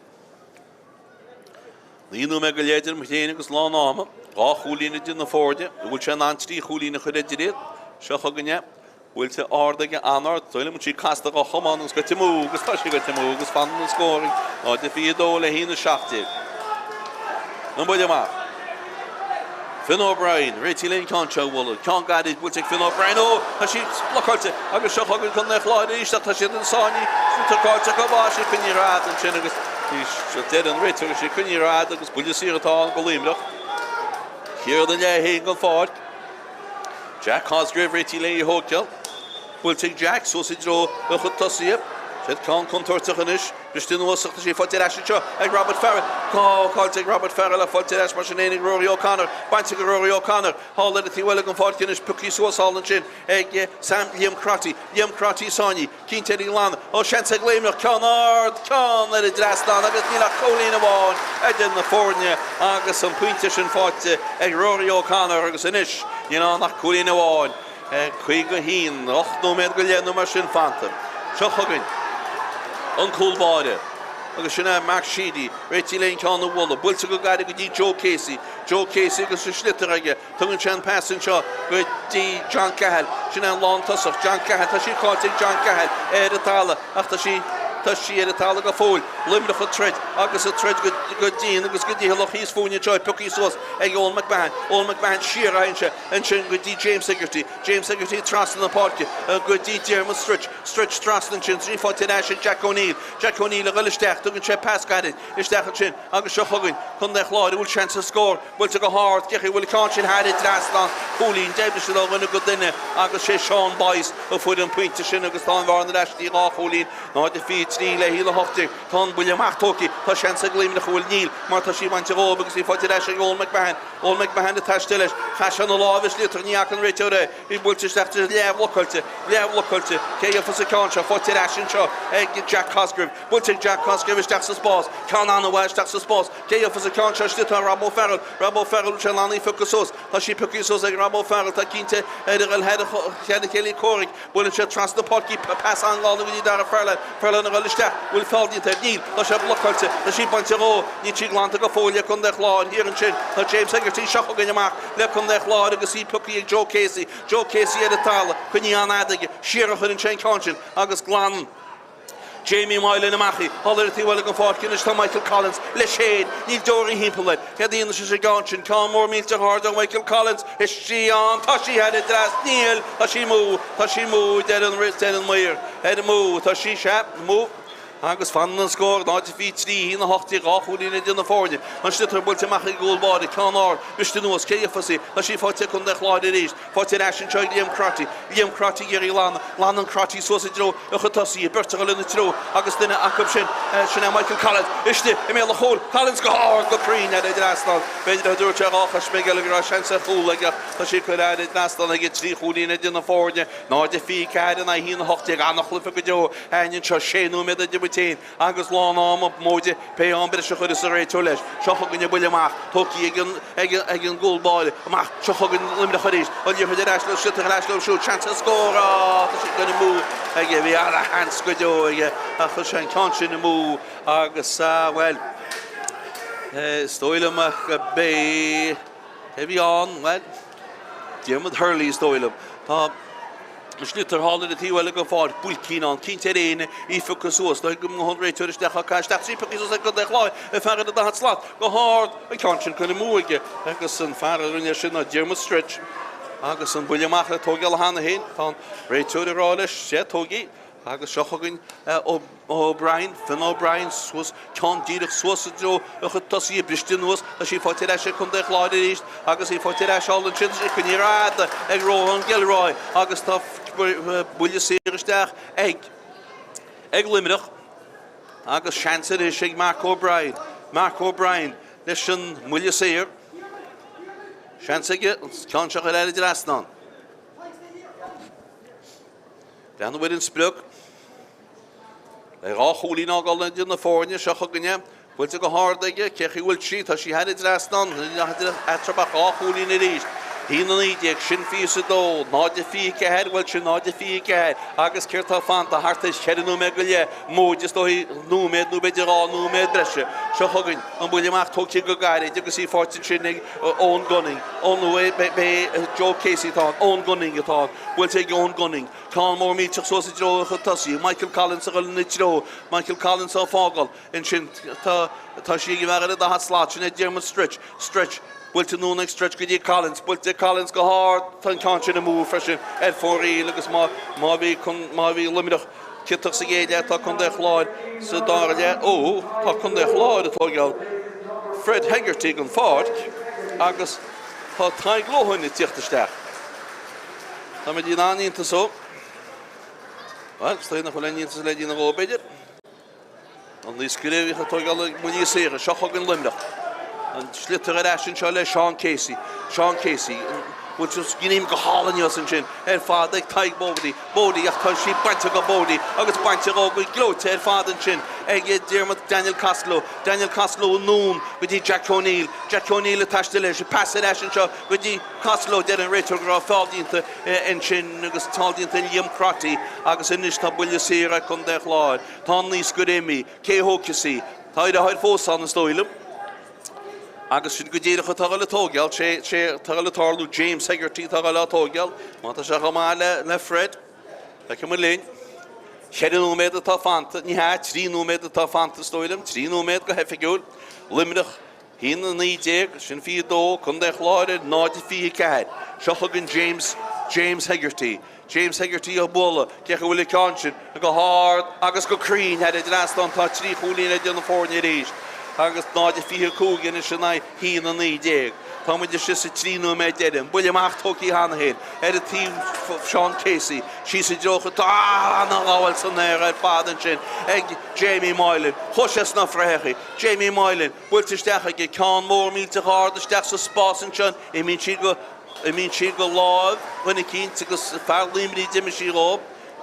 9 nóiméad go leith idir muid féin agus lán ama. 2 chúilín idir na foirne. An bhfuil sé in ann 3 chúilín a chur idir iad? Seo chugainn é. Buailte ard aige, an-ard, is dóigh liom, sí casta dhá chamán agus goite amú agus tá sí goite amú agus fanann an scór ag 0-22 le 1-17. An buille amach. Finn O'Brien, réitithe le an ceann seo a bhualadh. Ceann gairid buailte ag Finn O'Brien. Ó, tá sí blocáilte agus seo chugainn Contae an Chláir arís ach tá siad in sáinn. Trucáilte acu, tá sí coinnithe ar fad ansin agus deir an réiteoir sí coinnithe ar fad agus buille saor atá ann go Luimneach. Thiar ina leath féin den pháirc. Jack Cosgrave réitithe léi a thóigteáil. Buailte ag Jack suas i dtreo a chuid tosaithe. Siad ceann contúirteach anois. Briste anuas ach tá sí faighte ar ais anseo ag Robert Farrell. Caillte ag Robert Farrell ach faighte ar ais mar sin féin ag Rory O'Connor. Bainte ag Rory O'Connor. Thall ar an taobh eile den pháirc anois. Pioctha suas thall ansin ag Sam Liam Crotty. Liam Crotty sáinnithe. Cinnte ar an nglanadh. Ó, seans ag Luimneach, ceann ard, ceann ar an dtrasnán agus níl ach cúilín amháin idir na foirne agus an pointe sin faighte ag Rory O'Connor agus anois níl ann ach cúilín amháin. 51, 8 nóiméad go leith nó mar sin fanta. Seo chugainn an cúl báire agus sin é Mark Sheedy, réitithe le an ceann a bhualadh, buailte go gairid go dtí Joe Casey. Joe Casey agus an sliotar aige. Tugann sé an pas anseo go dtí John Cahill. Sin é an lántosach, John Cahill. Tá sí caillte ag John Cahill ar an talamh ach tá sí tá sí ar an talamh go fóill. Luimneach ag troid agus ag troid go go dian agus go dícheallach thíos fúinn anseo. Pioctha suas ag Eoin McMahon. Eoin McMahon siar a théann sé ansin go dtí James Hegarty. James Hegarty trasna na páirce go dtí Diarmuid Stritch. Stritch trasna ansin. Tá sí faighte ar ais ag Jack O'Neill. Jack O'Neill a dhul isteach. Tugann sé pas gairid isteach ansin agus seo chugainn Contae an Chláir a bhfuil seans ar scór. Buailte go hard, cé chaoi a bhfuil an ceann sin thar an dtrasnán, cúilín, d'oibrigh siad ó dhuine go duine agus sé Seán Boyce a fuair an pointe sin agus tá an bhearna ar ais go dtí 2 chúilín, 0-23 le 1-18. Tá an buille amach tógtha, tá seans ag Luimneach, an bhfuil? Níl, mar tá sí bainte dhóibh agus í faighte ar ais ag Eoin McMahon. Eoin McMahon ag taisteal leis, chaith sé na lámha sliotar, ní fhaca an réiteoir é, í buailte isteach, tá leathbhlocáilte, leathbhlocáilte, cé a gheofas an ceann seo, faighte ar ais anseo ag Jack Cosgrave, buailte ag Jack Cosgrave isteach sa spás, ceann an-mhaith isteach sa spás, Cé gheofas an ceann seo istigh? Tá Rob O'Farrell, Rob O'Farrell, bhfuil sé in ann í a phiocadh suas? Tá sí pioctha suas ag Rob O'Farrell, tá cinnte ar a dhul thar a chéile comhraic. Buaileann sé trasna páirce, pas an-ghalánta go dtí Dara Furlane, Furlane a dhul isteach, bhfuil feall déanta air? Níl, tá sé blocáilte, tá sí bainte dhó, níl sí glanta go fóill ag Contae an Chláir. Thiar ansin tá James Hegarty, seo chugainn amach le Contae an Chláir agus í pioctha ag Joe Casey, Joe Casey ar an talamh, coinnithe an-fhada aige, siar a chuireann sé an ceann sin agus glanann. Jamie Moylan amach í. Thall ar an taobh eile den pháirc anois tá Michael Collins leis féin. Níl deoraí thimpeall air. Céard a dhéanfaidh sé sa gceann sin? Ceann mór millteach ard ó Michael Collins. Is sí ann. Tá sí thar an dtras. Níl. Tá sí amú. Tá sí amú, deir an deir an maor. Ar amú. Tá sí, sea, amú. Agus fanann an scór, 0-23, 1-18, 2 chúilín idir na foirne. An sliotar buailte amach ag an gcúl báire, ceann ard, briste anuas, cé a gheofas í? Tá sí faighte ag Contae an Chláir arís. Faighte ar ais anseo ag Liam Crotty. Liam Crotty ag iarraidh glanadh. Glanann Crotty suas i dtreo a chuid tosaithe, beirt a dhul ina treo agus duine acu sin, sin é Michael Collins, istigh i mbéal an chúil. Collins go hard, go cruinn thar an dtrasnán. B'fhéidir a dúirt sé 2 choisméig eile go raibh seans ar chúl aige ach tá sí curtha thar an dtrasnán aige. 3 chúilín idir na foirne, 0-24 in aghaidh 1-18. An-chluiche go deo againn anseo. 6 nóiméad idir muid féin agus lán ama, móide pé am breise a chuirfeas an réiteoir leis. Seo chugainn an buille amach, tógtha ag an ag ag an gcúl báire. Amach, seo chugainn Luimneach arís. An liathróid ar ais leo, sliotar ar ais leo siúd. Seans ar scór! Á, tá sé curtha amú aige. Bhí ana-sheans go deo aige ach chuir sé an ceann sin amú agus, bhuel, is dóigh liom go b'é, cé a bhí ann? Bhuel, Diarmuid Hurley is dóigh liom. Tá. An sliotar thall ar an taobh eile den pháirc, buailcín ann, cinnte ar éinne í a phiocadh suas. Dóigh go an réiteoir isteach á caitheamh isteach, 3 pioctha suas ag Contae an Chláir, an fear ar an 40 slat, go hard, an ceann sin curtha amú aige agus an fear a rinne sin ná Diarmuid Stretch agus an buille amach le tóigeáil cheana féin. Tá an réiteoir ag rá leis, sea, tóg í. Agus seo chugainn O'Brien, Finn O'Brien, suas, ceann díreach suas i dtreo a chuid tosaithe, briste anuas, tá sí faighte ar ais ag Contae an Chláir arís agus í faighte ar ais thall ansin, tá sí coinnithe fada ag Rohan Gilroy agus tá buille saor isteach ag ag Luimneach agus seans arís ag Mark O'Brien, Mark O'Brien leis an mbuille saor. Seans aige an ceann seo a chur thar an dtrasnán. Breathnú ar an sprioc. Beidh 2 chúilín á fhágáil idir na foirne seo chugainne. Buailte go hard aige. Cé chaoi bhfuil sí? Tá sí thar an dtrasnán. Níl eatarthu ach 2 chúilín arís. 1-19, sin 22, 0-24, bhuel sin 0-24 agus céard tá fanta thart ar cheithre nóiméad go leith, móide is dóigh nóiméad nó b'fhéidir 2 nóiméad breise. Seo chugainn an buille amach tógtha go gairid agus í faighte ansin ag Eoin Gunning. Ó nó b'é Joe Casey atá ann. Eoin Gunning atá ann. Buailte ag Eoin Gunning. Ceann mór millteach suas i dtreo a chuid tosaí. Michael Collins a dhul ina treo. Michael Collins á fágáil ansin. Tá tá sí ag an bhfear ar an 40 slat. Sin é Diarmuid Stretch. Stretch. Buailte anonn ag Stretch go dtí Collins. Buailte ag Collins go hard. Tá an ceann sin amú freisin ar fóraoil agus má má bhí má bhí Luimneach ciotach sa gcéad leath tá Contae an Chláir sa dara leath. Ó tá Contae an Chláir ag tóigeáil Fred Hegarty den pháirc agus tá Tadhg Lohan ag tíocht isteach. Táimid in an-iontas ó. Bhuel, is dóigh nach bhfuil aon iontas le déanamh dhó, b'fhéidir. An naoscaire a bhíodh ag tóigeáil na mbuillí saora, seo chugainn Luimneach. An sliotar ar ais anseo le Seán Casey. Seán Casey, buailte greim go hálainn anuas ansin ar fad ag Tadhg Bodie. Bodie, ach tá sí bainte go Bodie agus bainte dhó go gleoite ar fad ansin ag Diarmuid Daniel Costello. Daniel Costello anonn go dtí Jack O'Neill. Jack O'Neill ag taisteal leis. Pas ar ais anseo go dtí Costello, deir an réiteoir go raibh feall déanta ansin agus feall déanta ar Liam Crotty agus anois tá buille saor ag Contae an Chláir. Tá an naoscaire imithe. Cé a thógfas í? Tá a dheartháir fós ann is dóigh liom. Agus sin go díreach atá a dhul a tóigeáil. Sé sé atá a dhul a tarlú James Hegarty atá a dhul á tóigeáil. Má tá sé chomh maith le le Fred. Feicfidh muid linn. Cheithre nóiméad atá fanta. Ní hea, 3 nóiméad atá fanta is dóigh liom. 3 nóiméad go hoifigiúil. Luimneach 1-19, sin 22, Contae an Chláir ar 0-24. Seo chugainn James, James Hegarty. James Hegarty á bualadh, cé chaoi bhfuil an ceann sin? Go hard agus go cruinn thar an dtrasnán, tá 3 chúilín idir na foirne arís agus 0-25 anois in aghaidh 1-19. Tá muid istigh sa 3 nóiméad deiridh. An buille amach tógtha cheana féin ar an taobh Seán Casey síos i dtreo tá ana-ghabháil san aer ar fad ansin ag Jamie Moylan. Chuaigh sé sna frathachaí. Jamie Moylan. Buailte isteach aige, ceann mór millteach ard isteach sa spás ansin, imíonn sí go, imíonn sí go láimh dhuine eicínt agus fear Luimnigh d'imigh sí dhó.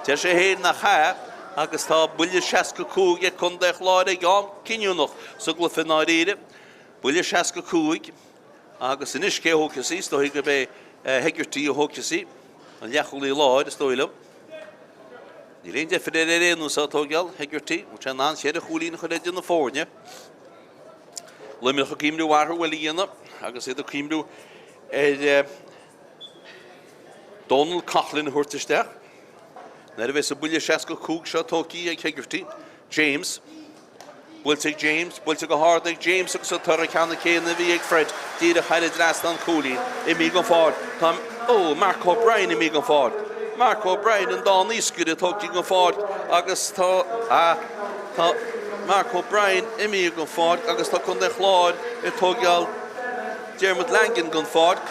Deir sé féin nach ea agus tá buille 65 ag Contae an Chláir ag am cinniúnach sa gcluiche i ndáiríre. Buille 65 agus anois cé a thógfas í? Is dóigh gurb é Hegarty a thógfas í, an leathchúlaí láir, is dóigh liom. Níl aon deifir air ar aon nós á tóigeáil, Hegarty, bhfuil sé in ann cheithre chúilín a chur idir na foirne. Luimneach ag cuimhniú athrú eile a dhéanamh agus iad ag cuimhniú ar eh, Donal Coughlan a thabhairt isteach. Nuair a bheas an buille 65 seo tógtha ag Hegarty, James, Buailte ag James, buailte go hard ag James agus an toradh ceannann céanna a bhí ag Fred, díreach thar an dtrasnán cúilín, imithe den pháirc. Tá, ó, Mark O'Brien imithe den pháirc. Mark O'Brien, an dá naoscaire tógtha den pháirc agus tá, ah, tá Mark O'Brien imithe den pháirc agus tá Contae an Chláir ag tóigeáil Diarmuid Langan den pháirc.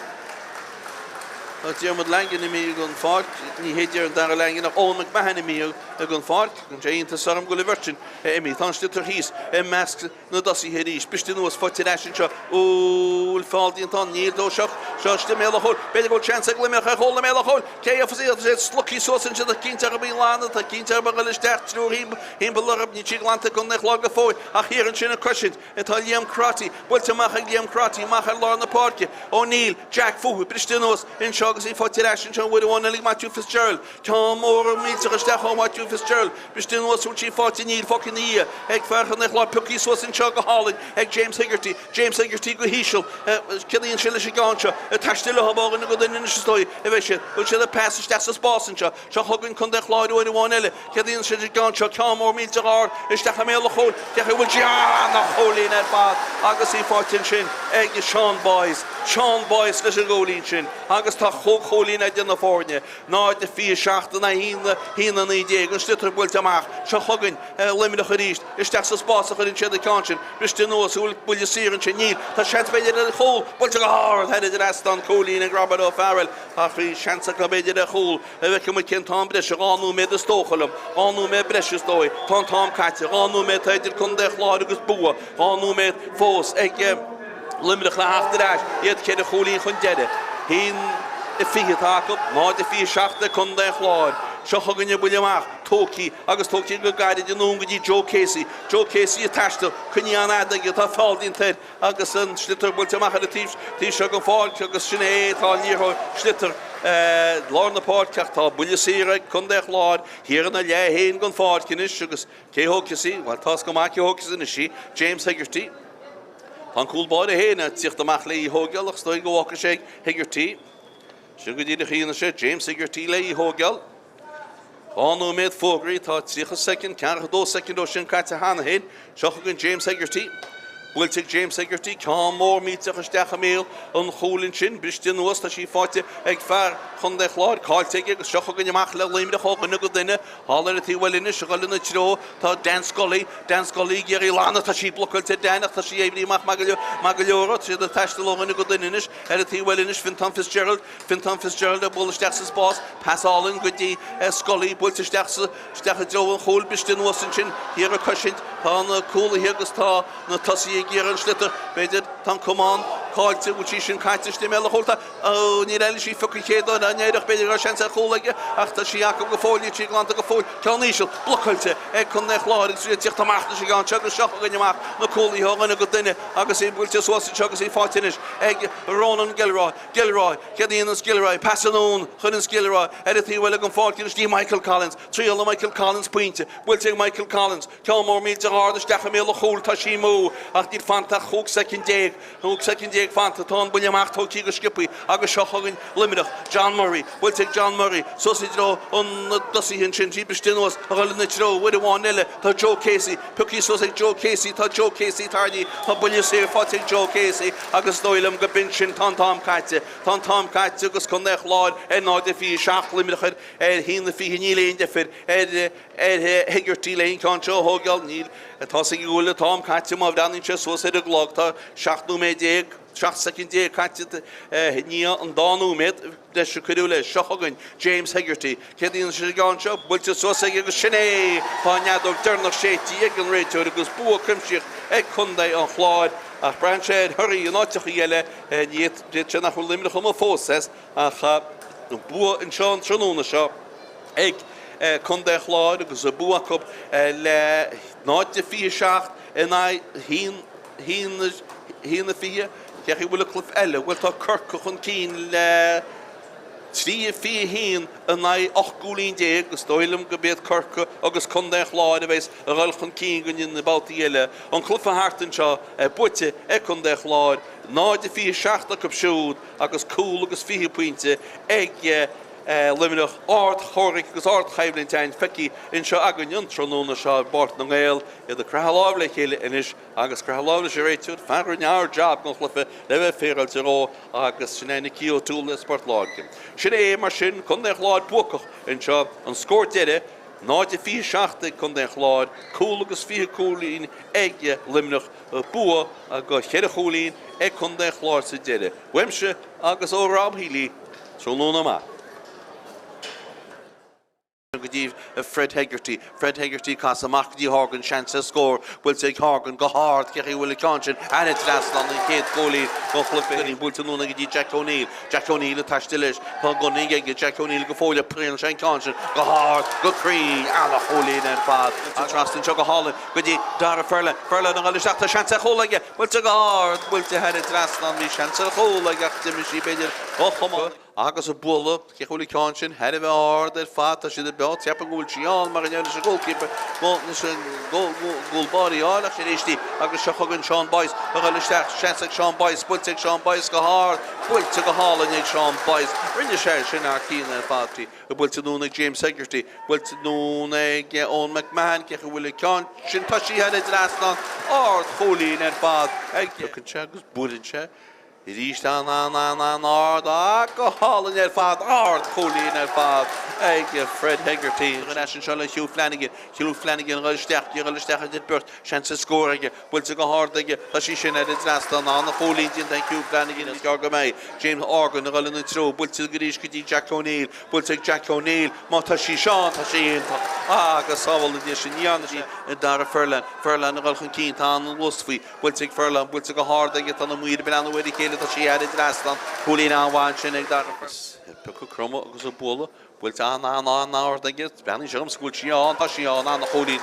Tá Diarmuid Langan imithe den pháirc, ní hé an dara Langan ach Eoin McMahon imithe den pháirc. Cuireann sé iontas orm go bhfuil an bheirt sin imithe. Tá an sliotar thíos i measc na dtosaithe arís. Briste anuas, faighte ar ais anseo. Bhfuil feall déanta ann? Níl. Ó seo, seo istigh i mbéal an chúil. B'fhéidir go bhfuil seans ag Luimneach ar chúl i mbéal an chúil. Cé a dhéanfas í? Tá sé slogtha suas ansin. Tá cinnte orthu í ghlanadh. Tá cinnte orthu a dhul isteach triúr thimpeall orthu. Níl sí glanta ag Contae an Chláir go fóill ach thiar ansin ag cosaint atá Liam Crotty. Buailte amach ag Liam Crotty, amach ar lár na páirce. O'Neill, Jack fúthu, briste anuas anseo agus í faighte ar ais anseo an uair amháin eile ag Matthew Fitzgerald. Ceann mór millteach isteach ó Matthew. Hugh Fitzgerald, briste anuas, bhfuil sí faighte? Níl, fágtha ina dhiaidh ag fear Chontae an Chláir, pioctha suas anseo go hálainn ag James Hegarty, James Hegarty go híseal, céard a dhéanann sé leis an gceann seo? Ag taisteal leo ó dhuine go duine anois is dóigh a bheidh siad, bhfuil siad ag pas isteach sa spás anseo, seo chugainn Contae an Chláir uair amháin eile, céard a dhéanann sé leis an gceann seo? Ceann mór millteach ard isteach i mbéal an chúil, cé chaoi a bhfuil sí? Ana-chúilín ar fad agus í faighte ansin ag Sean Boyce, Sean Boyce leis an gcúilín sin agus tá chúig chúilín idir na foirne. 0-27 in aghaidh 1-19, an sliotar buailte amach. Seo chugainn Luimneach arís. Isteach sa spás a chuireann siad an ceann sin. Briste anuas. An bhfuil buille saor ansin? Níl. Tá seans b'fhéidir ar chúl. Buailte go hard thar an dtrasnán. Cúilín ag Robert O'Farrell. Ach bhí seans acu b'fhéidir ar chúl. Feicfidh muid cén t-am breise. 2 nóiméad is dócha liom. 2 nóiméad breise is dóigh. Tá an t-am caite. 2 nóiméad atá idir Contae an Chláir agus bua. 2 nóiméad fós ag. Luimneach le theacht ar ais, iad ceithre chúilín chun deiridh. 1-20 atá acu, 0-27 ag Contae an Chláir. Seo chugainn an buille amach, tógtha agus tógtha go gairid anonn go dtí Joe Casey. Joe Casey ag taisteal, coinnithe an-fhada aige, tá feall déanta air agus an sliotar buailte amach ar an taobh taobh seo den pháirc agus sin é, tá an liathróid, sliotar lár na páirce ach tá buille saor ag Contae an Chláir thiar ina leath féin den pháirc anois agus cé thógfas í? Bhuel, tá's go maith cé thógfas anois í, James Hegarty. Tá an cúl báire féin ag tíocht amach le í thóigeáil ach is dóigh go bhfágfaidh sé ag Hegarty. Sin go díreach a dhéanfaidh sé, James Hegarty le í thóigeáil. 2 nóiméad fógraithe, tá 30 soicind, 42 soicind ó sin caite cheana féin. Seo chugainn James Hegarty. Buailte ag James Hegarty, ceann mór millteach isteach i mbéal an chúil ansin, briste anuas, tá sí faighte ag fear Chontae an Chláir, caillte aige agus seo chugainn amach le Luimneach ó dhuine go duine. Thall ar an taobh eile anois, ag dul ina treo, tá Dan Scully, Dan Scully ag iarraidh glanadh, tá sí blocáilte ag Dan ach tá sí oibrithe amach maith go maith go leor. Tá siad ag taisteal ó dhuine go duine anois. Ar an taobh eile anois, Fintán Fitzgerald, Fintán Fitzgerald ag bualadh isteach sa spás, pas álainn go dtí Scully, buailte isteach sa, isteach i dtreo an chúil, briste anuas ansin, thiar ag cosaint, tá na cúlaithe agus tá na tosaithe ag iarraidh an sliotar, b'fhéidir, tá an camán caillte, bhfuil sí sin caite istigh i mbéal an chúil, tá. Ó, níor éiligh sí phioc an chéad uair, an éireach, b'fhéidir go raibh seans ar chúl aige, ach tá sí acu go fóill, níl sí glanta go fóill. Ceann íseal, blocáilte ag Contae an Chláir agus iad ag tíocht amach leis an gceann seo agus seo chugainn amach na cúlaithe ó dhuine go duine agus í buailte suas anseo agus í faighte anois ag Ronan Gilroy. Gilroy, céard a dhéananns Gilroy? Pas anonn, chuireanns Gilroy ar an taobh eile den pháirc anois dtí Michael Collins. Triaileann Michael Collins pointe, buailte ag Michael Collins. Ceann mór millteach ard isteach i mbéal an chúil, tá sí amú ach níl fanta ach 15 soicind. 15 soicind fanta, tá an buille amach tógtha go sciobtha agus seo chugainn Luimneach, John Murray, buailte ag John Murray, suas i dtreo na dtosaithe ansin, sí briste anuas, a dhul ina treo, uair amháin eile, tá Joe Casey, pioctha suas ag Joe Casey, tá Joe Casey tarraingthe, tá buille saor faighte ag Joe Casey agus is dóigh liom go b'in sin, tá an t-am caite, tá an t-am caite agus Contae an Chláir ar 0-27, Luimneach ar 1-20, níl aon deifir ar ar Hegarty le an ceann seo a thóigeáil. Níl, tá's aige go bhfuil an t-am caite má bhreathnaíonn sé suas ar an gclog. Tá 17 nóiméad, 17 soicind caite i ndiaidh an dá nóiméad breise a cuireadh leis. Seo chugainn James Hegarty. Céard a dhéanann sé an ceann seo? Buailte suas aige agus sin é! Tá an fheadóg deireanach séidte ag an réiteoir agus bua cuimsitheach ag contae an Chláir. Ach braitheann sé ar thorthaí in áiteachaí eile. Ní fhéadfadh sé nach bhfuil Luimneach amuigh fós as ach bua anseo an tráthnóna seo. ag Contae an Chláir agus an bua acu le 0-27 in aghaidh 1-20. Cé chaoi a bhfuil an cluiche eile? Bhuel, tá Corcaigh chun cinn le 3-21 in aghaidh 18 gcúilín. Is dóigh liom go b'iad Corcaigh agus Contae an Chláir a bheas ag dul chun cinn go na babhtaí eile. An cluiche thart anseo buaite ag Contae an Chláir, 0-27 acu siúd agus cúl agus 20 pointe ag Luimneach, ard-chomhrac agus ard-choimhlint againn feicthe anseo againn an tráthnóna seo i bPáirc na nGael, iad ag croitheadh lámh le chéile anois agus croitheadh lámh leis an réiteoir, fear a rinne ard-jab den chluiche le bheith féaráilte dhó agus sin é Nicky O'Toole as Port Láirge. Sin é mar sin, Contae an Chláir buacach anseo, an scór deiridh, 0-27 ag Contae an Chláir, cúl agus 20 cúilín ag Luimneach, bua go cheithre chúilín ag Contae an Chláir sa deireadh. Uaimse agus ó Rob Healy, Tráthnóna maith. go dtí Fred Hegarty. Fred Hegarty casadh amach go dtí Horgan, seans ar scór buailte ag Horgan go hard, cé chaoi a bhfuil an ceann sin thar an trasnán an chéad chúilín den chluiche. Buailte anonn go dtí Jack O'Neill. Jack O'Neill ag taisteal leis. Tá gunnaí aige Jack O'Neill go fóill ach scaoileann sé an ceann sin go hard, go cruinn, ana-chúilín ar fad. Trasna anseo go hálainn go dtí Dara Furlong. Furlong ag dul isteach, tá seans ar chúl aige. Buailte go hard, buailte thar an trasnán, bhí seans ar chúl aige ach d'imigh sí b'fhéidir ó chamán. Agus ag bualadh, cé chomh bhfuil an ceann sin thar a bheith ard ar fad, tá siad ag beo, ceapaim go bhfuil sí ann mar a ndeir leis an goalkeeper, leis an gcúl báire a fháil ach sin éistí agus seo chugainn Sean Boyce a dhul isteach, seans ag Sean Boyce, buailte ag Sean Boyce go hard, buailte go hálainn ag Sean Boyce, rinne sé sin thar cionn ar fad. Buailte anonn ag James Hegarty, buailte anonn ag Eoin McMahon, cé chomh bhfuil an ceann sin, tá sí thar an dtrasnán, ard-chúilín ar fad ag. Piocann sé agus buaileann sé. Arís an-an-an-an-ard, ah go hálainn ar fad, ard-chúilín ar fad ag Fred Hegarty. Ar ais anseo le Hugh Flanagan, Hugh Flanagan ag dul isteach, ag dul isteach idir beirt, seans ar scór aige, buailte go hard aige, tá sí sin ar an dtrasnán, an-chúilín déanta ag Hugh Flanagan, is gearr go mbeidh James Horgan ag dul ina treo, buailte arís go dtí Jack O'Neill, buailte ag Jack O'Neill, má tá sí seo ann, tá sé iontach, agus sábháil Dia sin, ní dhearna sí Dara Furlan, Furlan ag dul chun cinn, tá an-luas faoi. Buailte ag Furlong, buailte go hard aige, tá na maoir ag breathnú ar a chéile, tá sí thar an dtrasnán, cúilín an-mhaith ansin ag Dara Furlong. Ag piocadh cromadh agus ag bualadh, buailte an-an-an-ard aige, breathnaíonn sé dhomsa go bhfuil sí ann, tá sí ann, an-chúilín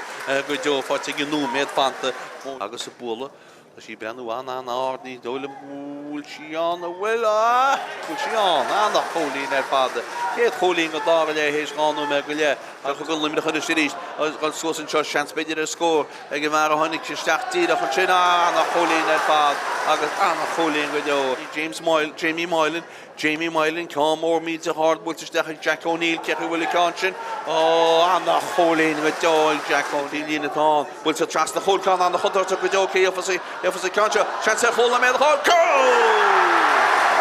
go deo faighte ag an nóiméad fanta. Agus ag bualadh, tá sí ag breathnú an-an-ard, ní dóigh liom go bhfuil sí ann, an bhfuil? Ah! Bhfuil sí ann? An-chúilín ar fad. Chéad chúilín go Dara léi théis 2 nóiméad go leith. Seo chugainn Luimneach anois arís, agus dul suas anseo, seans b'fhéidir ar scór. Ag an bhfear a tháinig isteach díreach ansin, an-chúilín ar fad agus an-chúilín go deo. James Moylan, Jamie Moylan, Jamie Moylan, ceann mór millteach ard buailte isteach ag Jack O'Neill, cé chaoi bhfuil an ceann sin? Ó, an-chúilín go deo ag Jack O'Neill. Líne atá ann, buailte trasna chúil, ceann an-chontúirteach go deo, cé gheofas an ceann seo? Seans ar chúl na mBéal, cúl!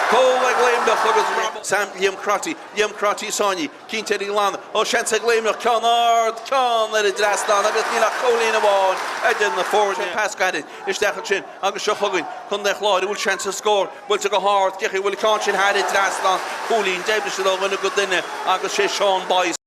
Cúl ag Luimneach agus Sam Liam Crotty, Liam Crotty sáinnithe. Cinnte ar an nglan. Ó, seans ag Luimneach, ceann ard, ceann ar an dtrasnán agus níl ach cúilín amháin idir na foirne. Pas gairid isteach ansin agus seo chugainn Contae an Chláir a bhfuil seans ar scór. Buailte go hard, cé chaoi bhfuil an ceann sin thar an dtrasnán. Cúilín deimhnithe ó dhuine go duine agus sé Sean Boyce.